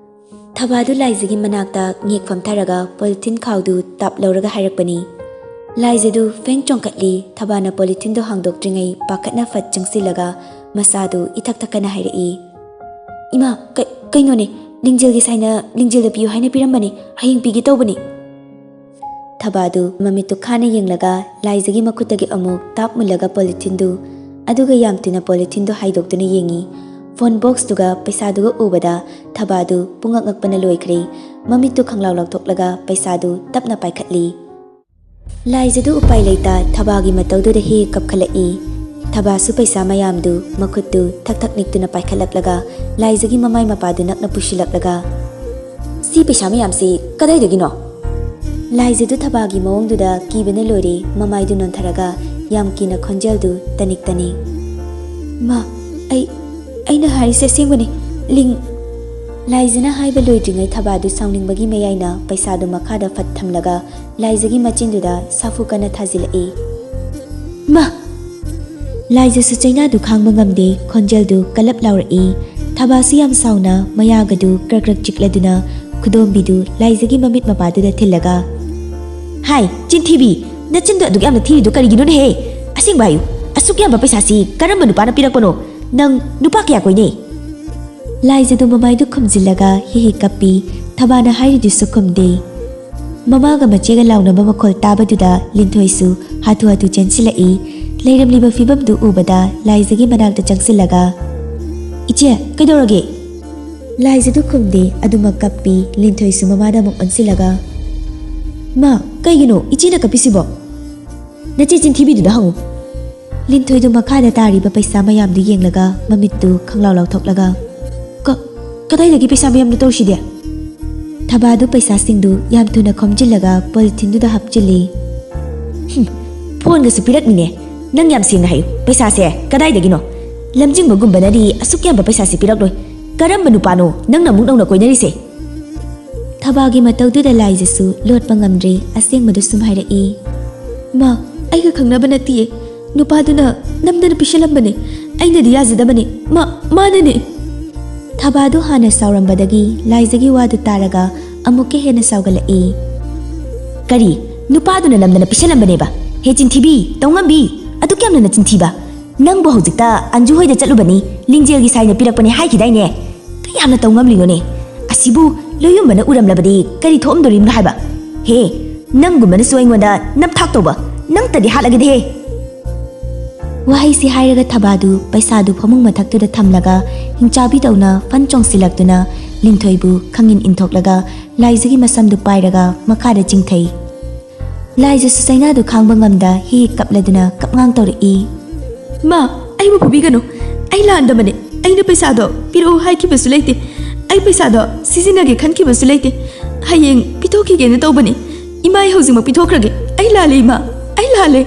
ꯊꯕꯥꯗꯨ ꯂꯥꯏꯖꯒꯤ ꯃꯅꯥꯛꯇ ꯉꯦꯛ ꯐꯝꯊꯔꯒ ꯄꯣꯂꯤꯊꯤꯟ ꯈꯥꯎꯗꯨ ꯇꯥꯞ ꯂꯧꯔꯒ ꯍꯥꯏꯔꯛꯄꯅꯤ꯫ ꯂꯥꯏꯖꯗꯨ ꯐꯦꯡ ꯆꯣꯡꯈꯠꯂꯤ꯫ ꯊꯕꯥꯅ ꯄꯣꯂꯤꯊꯤꯟꯗꯨ ꯍꯥꯡꯗꯣꯛꯇ꯭ꯔꯤꯉꯩ ꯄꯥꯈꯠꯅ ꯐꯠ ꯆꯪꯁꯤꯜꯂꯒ ꯃꯁꯥꯗꯨ ꯏꯊꯛ ꯊꯛꯀꯠꯅ ꯍꯥꯏꯔꯛꯏ, "ꯏꯃꯥ, ꯀ-, ꯀꯩꯅꯣꯅꯦ? ꯂꯤꯡꯖꯦꯜꯒꯤ ꯁꯥꯏꯅ ꯂꯤꯡꯖꯦꯜꯗ ꯄꯤꯌꯨ ꯍꯥꯏꯅ ꯄꯤꯔꯝꯕꯅꯤ, ꯍꯌꯦꯡ ꯄꯤꯒꯦ ꯇꯧꯕꯅꯤ꯫" ꯊꯕꯥꯗꯨ ꯃꯃꯤꯠꯇꯨ ꯈꯥꯅ ꯌꯦꯡꯂꯒ ꯂꯥꯏꯖꯒꯤ ꯃꯈꯨꯠꯇꯒꯤ ꯑꯃꯨꯛ ꯇꯥꯞ ꯃꯨꯜꯂꯒ ꯄꯣꯂꯤꯊꯤꯟꯗꯨ, ꯑꯗꯨꯒ ꯌꯥꯝ ꯊꯨꯅ ꯄꯣꯂꯤꯊꯤꯟꯗꯨ ꯍꯥꯏꯗꯣꯛꯇꯨꯅ ꯌꯦꯡꯉꯤ꯫ ꯐꯣꯟ ꯕꯣꯛꯁꯇꯨꯒ ꯄꯩꯁꯥꯗꯨꯒ ꯎꯕꯗ ꯊꯕꯥꯗꯨ ꯄꯨꯡꯉꯛ ꯉꯛꯄꯅ ꯂꯣꯏꯈ꯭ꯔꯦ꯫ ꯃꯃꯤꯠꯇꯨ ꯈꯪꯂꯥꯎ ꯂꯥꯎꯊꯣꯛꯂꯒ ꯄꯩꯁꯥꯗꯨ ꯇꯞꯅ ꯄꯥꯏꯈꯠꯂꯤ꯫ ꯂꯥꯏꯖꯗꯨ ꯎꯄꯥꯏ ꯂꯩꯇ ꯊꯕꯥꯒꯤ ꯃꯇꯧꯗꯨꯗ ꯍꯦꯛ ꯀꯞꯈꯠꯂꯛꯏ꯫ ꯊꯕꯥꯁꯨ ꯄꯩꯁꯥ ꯃꯌꯥꯝꯗꯨ ꯃꯈꯨꯠꯇꯨ ꯊꯛ ꯊꯛ ꯅꯤꯛꯇꯨꯅ ꯄꯥꯏꯈꯠꯂꯛꯂꯒ ꯂꯥꯏꯖꯒꯤ ꯃꯃꯥꯏ ꯃꯄꯥꯗꯨ ꯅꯛꯅ ꯄꯨꯁꯤꯜꯂꯛꯂꯒ, "ꯁꯤ ꯄꯩꯁꯥ ꯃꯌꯥꯝꯁꯤ ꯀꯗꯥꯏꯗꯒꯤꯅꯣ?" ꯂꯥꯏꯖꯗꯨ ꯊꯕꯥꯒꯤ ꯃꯑꯣꯡꯗꯨꯗ ꯀꯤꯕꯅ ꯂꯣꯏꯔꯦ꯫ ꯃꯃꯥꯏꯗꯨ ꯅꯣꯟꯊꯔꯒ ꯌꯥꯝ ꯀꯤꯅ ꯈꯣꯟꯖꯦꯜꯗꯨ ꯇꯅꯤꯛ ꯇꯅꯤꯛ, "ꯃꯥ, ꯑꯩ, ꯑꯩꯅ ꯍꯥꯏꯔꯤꯁꯦ ꯑꯁꯦꯡꯕꯅꯤ꯫ ꯂꯤꯡ-" ꯂꯥꯏꯖꯅ ꯍꯥꯏꯕ ꯂꯣꯏꯗ꯭ꯔꯤꯉꯩ ꯊꯕꯥꯗꯨ ꯁꯥꯎꯅꯤꯡꯕꯒꯤ ꯃꯌꯥꯏꯅ ꯄꯩꯁꯥꯗꯨ ꯃꯈꯥꯗ ꯐꯠ ꯊꯝꯂꯒ ꯂꯥꯏꯖꯒꯤ ꯃꯆꯤꯟꯗꯨꯗ ꯁꯥꯐꯨ ꯀꯟꯅ ꯊꯥꯖꯤꯜꯂꯛꯏ꯫ "ꯃꯥ!" ꯂꯥꯏꯖꯁꯨ ꯆꯩꯅꯥꯗꯨ ꯈꯥꯡꯕ ꯉꯝꯗꯦ, ꯈꯣꯟꯖꯦꯜꯗꯨ ꯀꯂꯞ ꯂꯥꯎꯔꯛꯏ꯫ ꯊꯕꯥꯁꯨ ꯌꯥꯝ ꯁꯥꯎꯅ ꯃꯌꯥꯒꯗꯨ ꯀ꯭ꯔꯛ ꯀ꯭ꯔꯛ ꯆꯤꯛꯂꯗꯨꯅ ꯈꯨꯗꯣꯝꯕꯤꯗꯨ ꯂꯥꯏꯖꯒꯤ ꯃꯃꯤꯠ ꯃꯄꯥꯗꯨꯗ ꯊꯤꯜꯂꯒ, "ꯍꯥꯏ, ꯆꯤꯟꯊꯤꯕꯤ! ꯅꯆꯤꯟꯗꯣ ꯑꯗꯨꯛ ꯌꯥꯝꯅ ꯊꯤꯔꯤꯗꯣ ꯀꯔꯤꯒꯤꯅꯣꯅꯦꯍꯦ? ꯑꯁꯦꯡꯕ ꯍꯥꯏꯌꯨ, ꯑꯁꯨꯛ ꯌꯥꯝꯕ ꯄꯩꯁꯥꯁꯤ ꯀꯔꯝꯕ ꯅꯨꯄꯥꯅ ꯄꯤꯔꯛꯄꯅꯣ? ꯅꯪ ꯅꯨꯄꯥ ꯀꯌꯥ ꯀꯣꯏꯅꯩ?" ꯂꯥꯏꯖꯗꯨ ꯃꯃꯥꯏꯗꯨ ꯈꯨꯝꯖꯤꯜꯂꯒ ꯍꯤ ꯍꯤ ꯀꯞꯄꯤ꯫ ꯊꯕꯥꯅ ꯍꯥꯏꯔꯤꯗꯨꯁꯨ ꯈꯨꯝꯗꯦ꯫ ꯃꯃꯥꯒ ꯃꯆꯦꯒ ꯂꯥꯎꯅꯕ ꯃꯈꯣꯜ ꯇꯥꯕꯗꯨꯗ ꯂꯤꯟꯊꯣꯏꯁꯨ ꯍꯥꯊꯨ ꯍꯥꯊꯨ ꯆꯦꯟꯁꯤꯜꯂꯛꯏ꯫ ꯂꯩꯔꯝꯂꯤꯕ ꯐꯤꯕꯝꯗꯨ ꯎꯕꯗ ꯂꯥꯏꯖꯒꯤ ꯃꯅꯥꯛꯇ ꯆꯪꯁꯤꯜꯂꯒ, "ꯏꯆꯦ, ꯀꯩꯗꯧꯔꯒꯦ?" ꯂꯥꯏꯖꯗꯨ ꯈꯨꯝꯗꯦ, ꯑꯗꯨꯃꯛ ꯀꯞꯄꯤ꯫ ꯂꯤꯟꯊꯣꯏꯁꯨ ꯃꯃꯥꯗ ꯑꯃꯨꯛ ꯑꯣꯟꯁꯤꯜꯂꯒ, "ꯃꯥ, ꯀꯩꯒꯤꯅꯣ ꯏꯆꯦꯅ ꯀꯞꯄꯤꯁꯤꯕꯣ? ꯅꯆꯦ ꯆꯤꯟꯊꯤꯕꯤꯗꯨꯗ ꯍꯪꯉꯨ꯫" ꯂꯤꯟꯊꯣꯏꯗꯨ ꯃꯈꯥꯗ ꯇꯥꯔꯤꯕ ꯄꯩꯁꯥ ꯃꯌꯥꯝꯗꯨ ꯌꯦꯡꯂꯒ ꯃꯃꯤꯠꯇꯨ ꯈꯪꯂꯥꯎ ꯂꯥꯎꯊꯣꯛꯂꯒ, "ꯀ-, ꯀꯗꯥꯏꯗꯒꯤ ꯄꯩꯁꯥ ꯃꯌꯥꯝꯅꯣ ꯇꯧꯔꯤꯁꯤꯗꯤ?" ꯊꯕꯥꯗꯨ ꯄꯩꯁꯥꯁꯤꯡꯗꯨ ꯌꯥꯝ ꯊꯨꯅ ꯈꯣꯝꯖꯤꯜꯂꯒ ꯄꯣꯂꯤꯊꯤꯟꯗꯨꯗ ꯍꯥꯞꯆꯤꯜꯂꯤ꯫ "ꯍꯨꯝ, ꯐꯣꯟꯒꯁꯨ ꯄꯤꯔꯛꯅꯤꯅꯦ꯫ ꯅꯪ ꯌꯥꯝ ꯁꯦꯡꯅ ꯍꯥꯏꯌꯨ, ꯄꯩꯁꯥꯁꯦ ꯀꯗꯥꯏꯗꯒꯤꯅꯣ? ꯂꯝꯖꯤꯡꯕꯒꯨꯝꯕꯅꯗꯤ ꯑꯁꯨꯛ ꯌꯥꯝꯕ ꯄꯩꯁꯥꯁꯦ ꯄꯤꯔꯛꯂꯣꯏ꯫ ꯀꯔꯝꯕ ꯅꯨꯄꯥꯅꯣ ꯅꯪꯅ ꯑꯃꯨꯛ ꯅꯧꯅ ꯀꯣꯏꯅꯔꯤꯁꯦ?" ꯊꯕꯥꯒꯤ ꯃꯇꯧꯗꯨꯗ ꯂꯥꯏꯖꯁꯨ ꯂꯣꯠꯄ ꯉꯝꯗ꯭ꯔꯦ, ꯑꯁꯦꯡꯕꯗꯨ ꯁꯨꯝ ꯍꯥꯏꯔꯛꯏ꯫ "ꯃꯥ, ꯑꯩꯒ ꯈꯪꯅꯕ ꯅꯠꯇꯤꯌꯦ꯫ ꯅꯨꯄꯥꯗꯨꯅ ꯅꯝꯗꯅ ꯄꯤꯁꯜꯂꯝꯕꯅꯦ꯫ ꯑꯩꯅꯗꯤ ꯌꯥꯖꯗꯕꯅꯦ꯫ ꯃꯥ, ꯃꯥꯅꯅꯦ꯫" ꯊꯕꯥꯗꯨ ꯍꯥꯟꯅ ꯁꯥꯎꯔꯝꯕꯗꯒꯤ ꯂꯥꯏꯖꯒꯤ ꯋꯥꯗꯨ ꯇꯥꯔꯒ ꯑꯃꯨꯛꯀ ꯍꯦꯟꯅ ꯁꯥꯎꯒꯠꯂꯛꯏ꯫ "ꯀꯔꯤ? ꯅꯨꯄꯥꯗꯨꯅ ꯅꯝꯗꯅ ꯄꯤꯁꯜꯂꯝꯕꯅꯦꯕ? ꯍꯦ ꯆꯤꯟꯊꯤꯕꯤ, ꯇꯧꯉꯝꯕꯤ! ꯑꯗꯨꯛ ꯌꯥꯝꯅ ꯅꯆꯤꯟꯊꯤꯕ? ꯅꯪꯕꯨ ꯍꯧꯖꯤꯛꯇ ꯑꯟꯖꯨ ꯍꯣꯏꯗ ꯆꯠꯂꯨꯕꯅꯤ, ꯂꯤꯡꯖꯦꯜꯒꯤ ꯁꯥꯏꯅ ꯄꯤꯔꯛꯄꯅꯦ ꯍꯥꯏꯈꯤꯗꯥꯏꯅꯦ? ꯀꯌꯥꯝꯅ ꯇꯧ ꯉꯝꯂꯤꯅꯣꯅꯦ? ꯑꯁꯤꯕꯨ ꯂꯣꯏꯌꯨꯝꯕꯅ ꯎꯔꯝꯂꯕꯗꯤ ꯀꯔꯤ ꯊꯣꯛꯑꯝꯗꯣꯔꯤꯕꯅꯣ ꯍꯥꯏꯕ? ꯍꯦ, ꯅꯪꯒꯨꯝꯕꯅꯁꯨ ꯑꯩꯉꯣꯟꯗ ꯅꯝꯊꯥꯛ ꯇꯧꯕ, ꯅꯪꯇꯗꯤ ꯍꯥꯠꯂꯒꯦꯗꯍꯦ!" ꯋꯥꯍꯩꯁꯤ ꯍꯥꯏꯔꯒ ꯊꯕꯥꯗꯨ ꯄꯩꯁꯥꯗꯨ ꯐꯃꯨꯡ ꯃꯊꯛꯇꯨꯗ ꯊꯝꯂꯒ ꯍꯤꯡꯆꯥꯕꯤꯗꯧꯅ ꯐꯟ ꯆꯣꯡꯁꯤꯜꯂꯛꯇꯨꯅ ꯂꯤꯟꯊꯣꯏꯕꯨ ꯈꯪꯏꯟ ꯏꯟꯊꯣꯛꯂꯒ ꯂꯥꯏꯖꯒꯤ ꯃꯁꯝꯗꯨ ꯄꯥꯏꯔꯒ ꯃꯈꯥꯗ ꯆꯤꯡꯊꯩ꯫ ꯂꯥꯏꯖꯁꯨ ꯆꯩꯅꯥꯗꯨ ꯈꯥꯡꯕ ꯉꯝꯗ ꯍꯤ ꯍꯤ ꯀꯞꯂꯗꯨꯅ ꯀꯞꯉꯥꯡ ꯇꯧꯔꯛꯏ꯫ "ꯃꯥ, ꯑꯩꯕꯨ ꯐꯨꯕꯤꯒꯅꯨ꯫ ꯑꯩ ꯂꯥꯟꯗꯕꯅꯦ꯫ ꯑꯩꯅ ꯄꯩꯁꯥꯗꯣ ꯄꯤꯔꯛꯎ ꯍꯥꯏꯈꯤꯕꯁꯨ ꯂꯩꯇꯦ꯫ ꯑꯩ ꯄꯩꯁꯥꯗꯣ ꯁꯤꯖꯤꯟꯅꯒꯦ ꯈꯟꯈꯤꯕꯁꯨ ꯂꯩꯇꯦ꯫ ꯍꯌꯦꯡ ꯄꯤꯊꯣꯛꯈꯤꯒꯦꯅ ꯇꯧꯕꯅꯦ꯫ ꯏꯃꯥ, ꯑꯩ ꯍꯧꯖꯤꯛꯃꯛ ꯄꯤꯊꯣꯛꯈ꯭ꯔꯒꯦ꯫ ꯑꯩ ꯂꯥꯜꯂꯦ, ꯏꯃꯥ꯫ ꯑꯩ ꯂꯥꯜꯂꯦ꯫"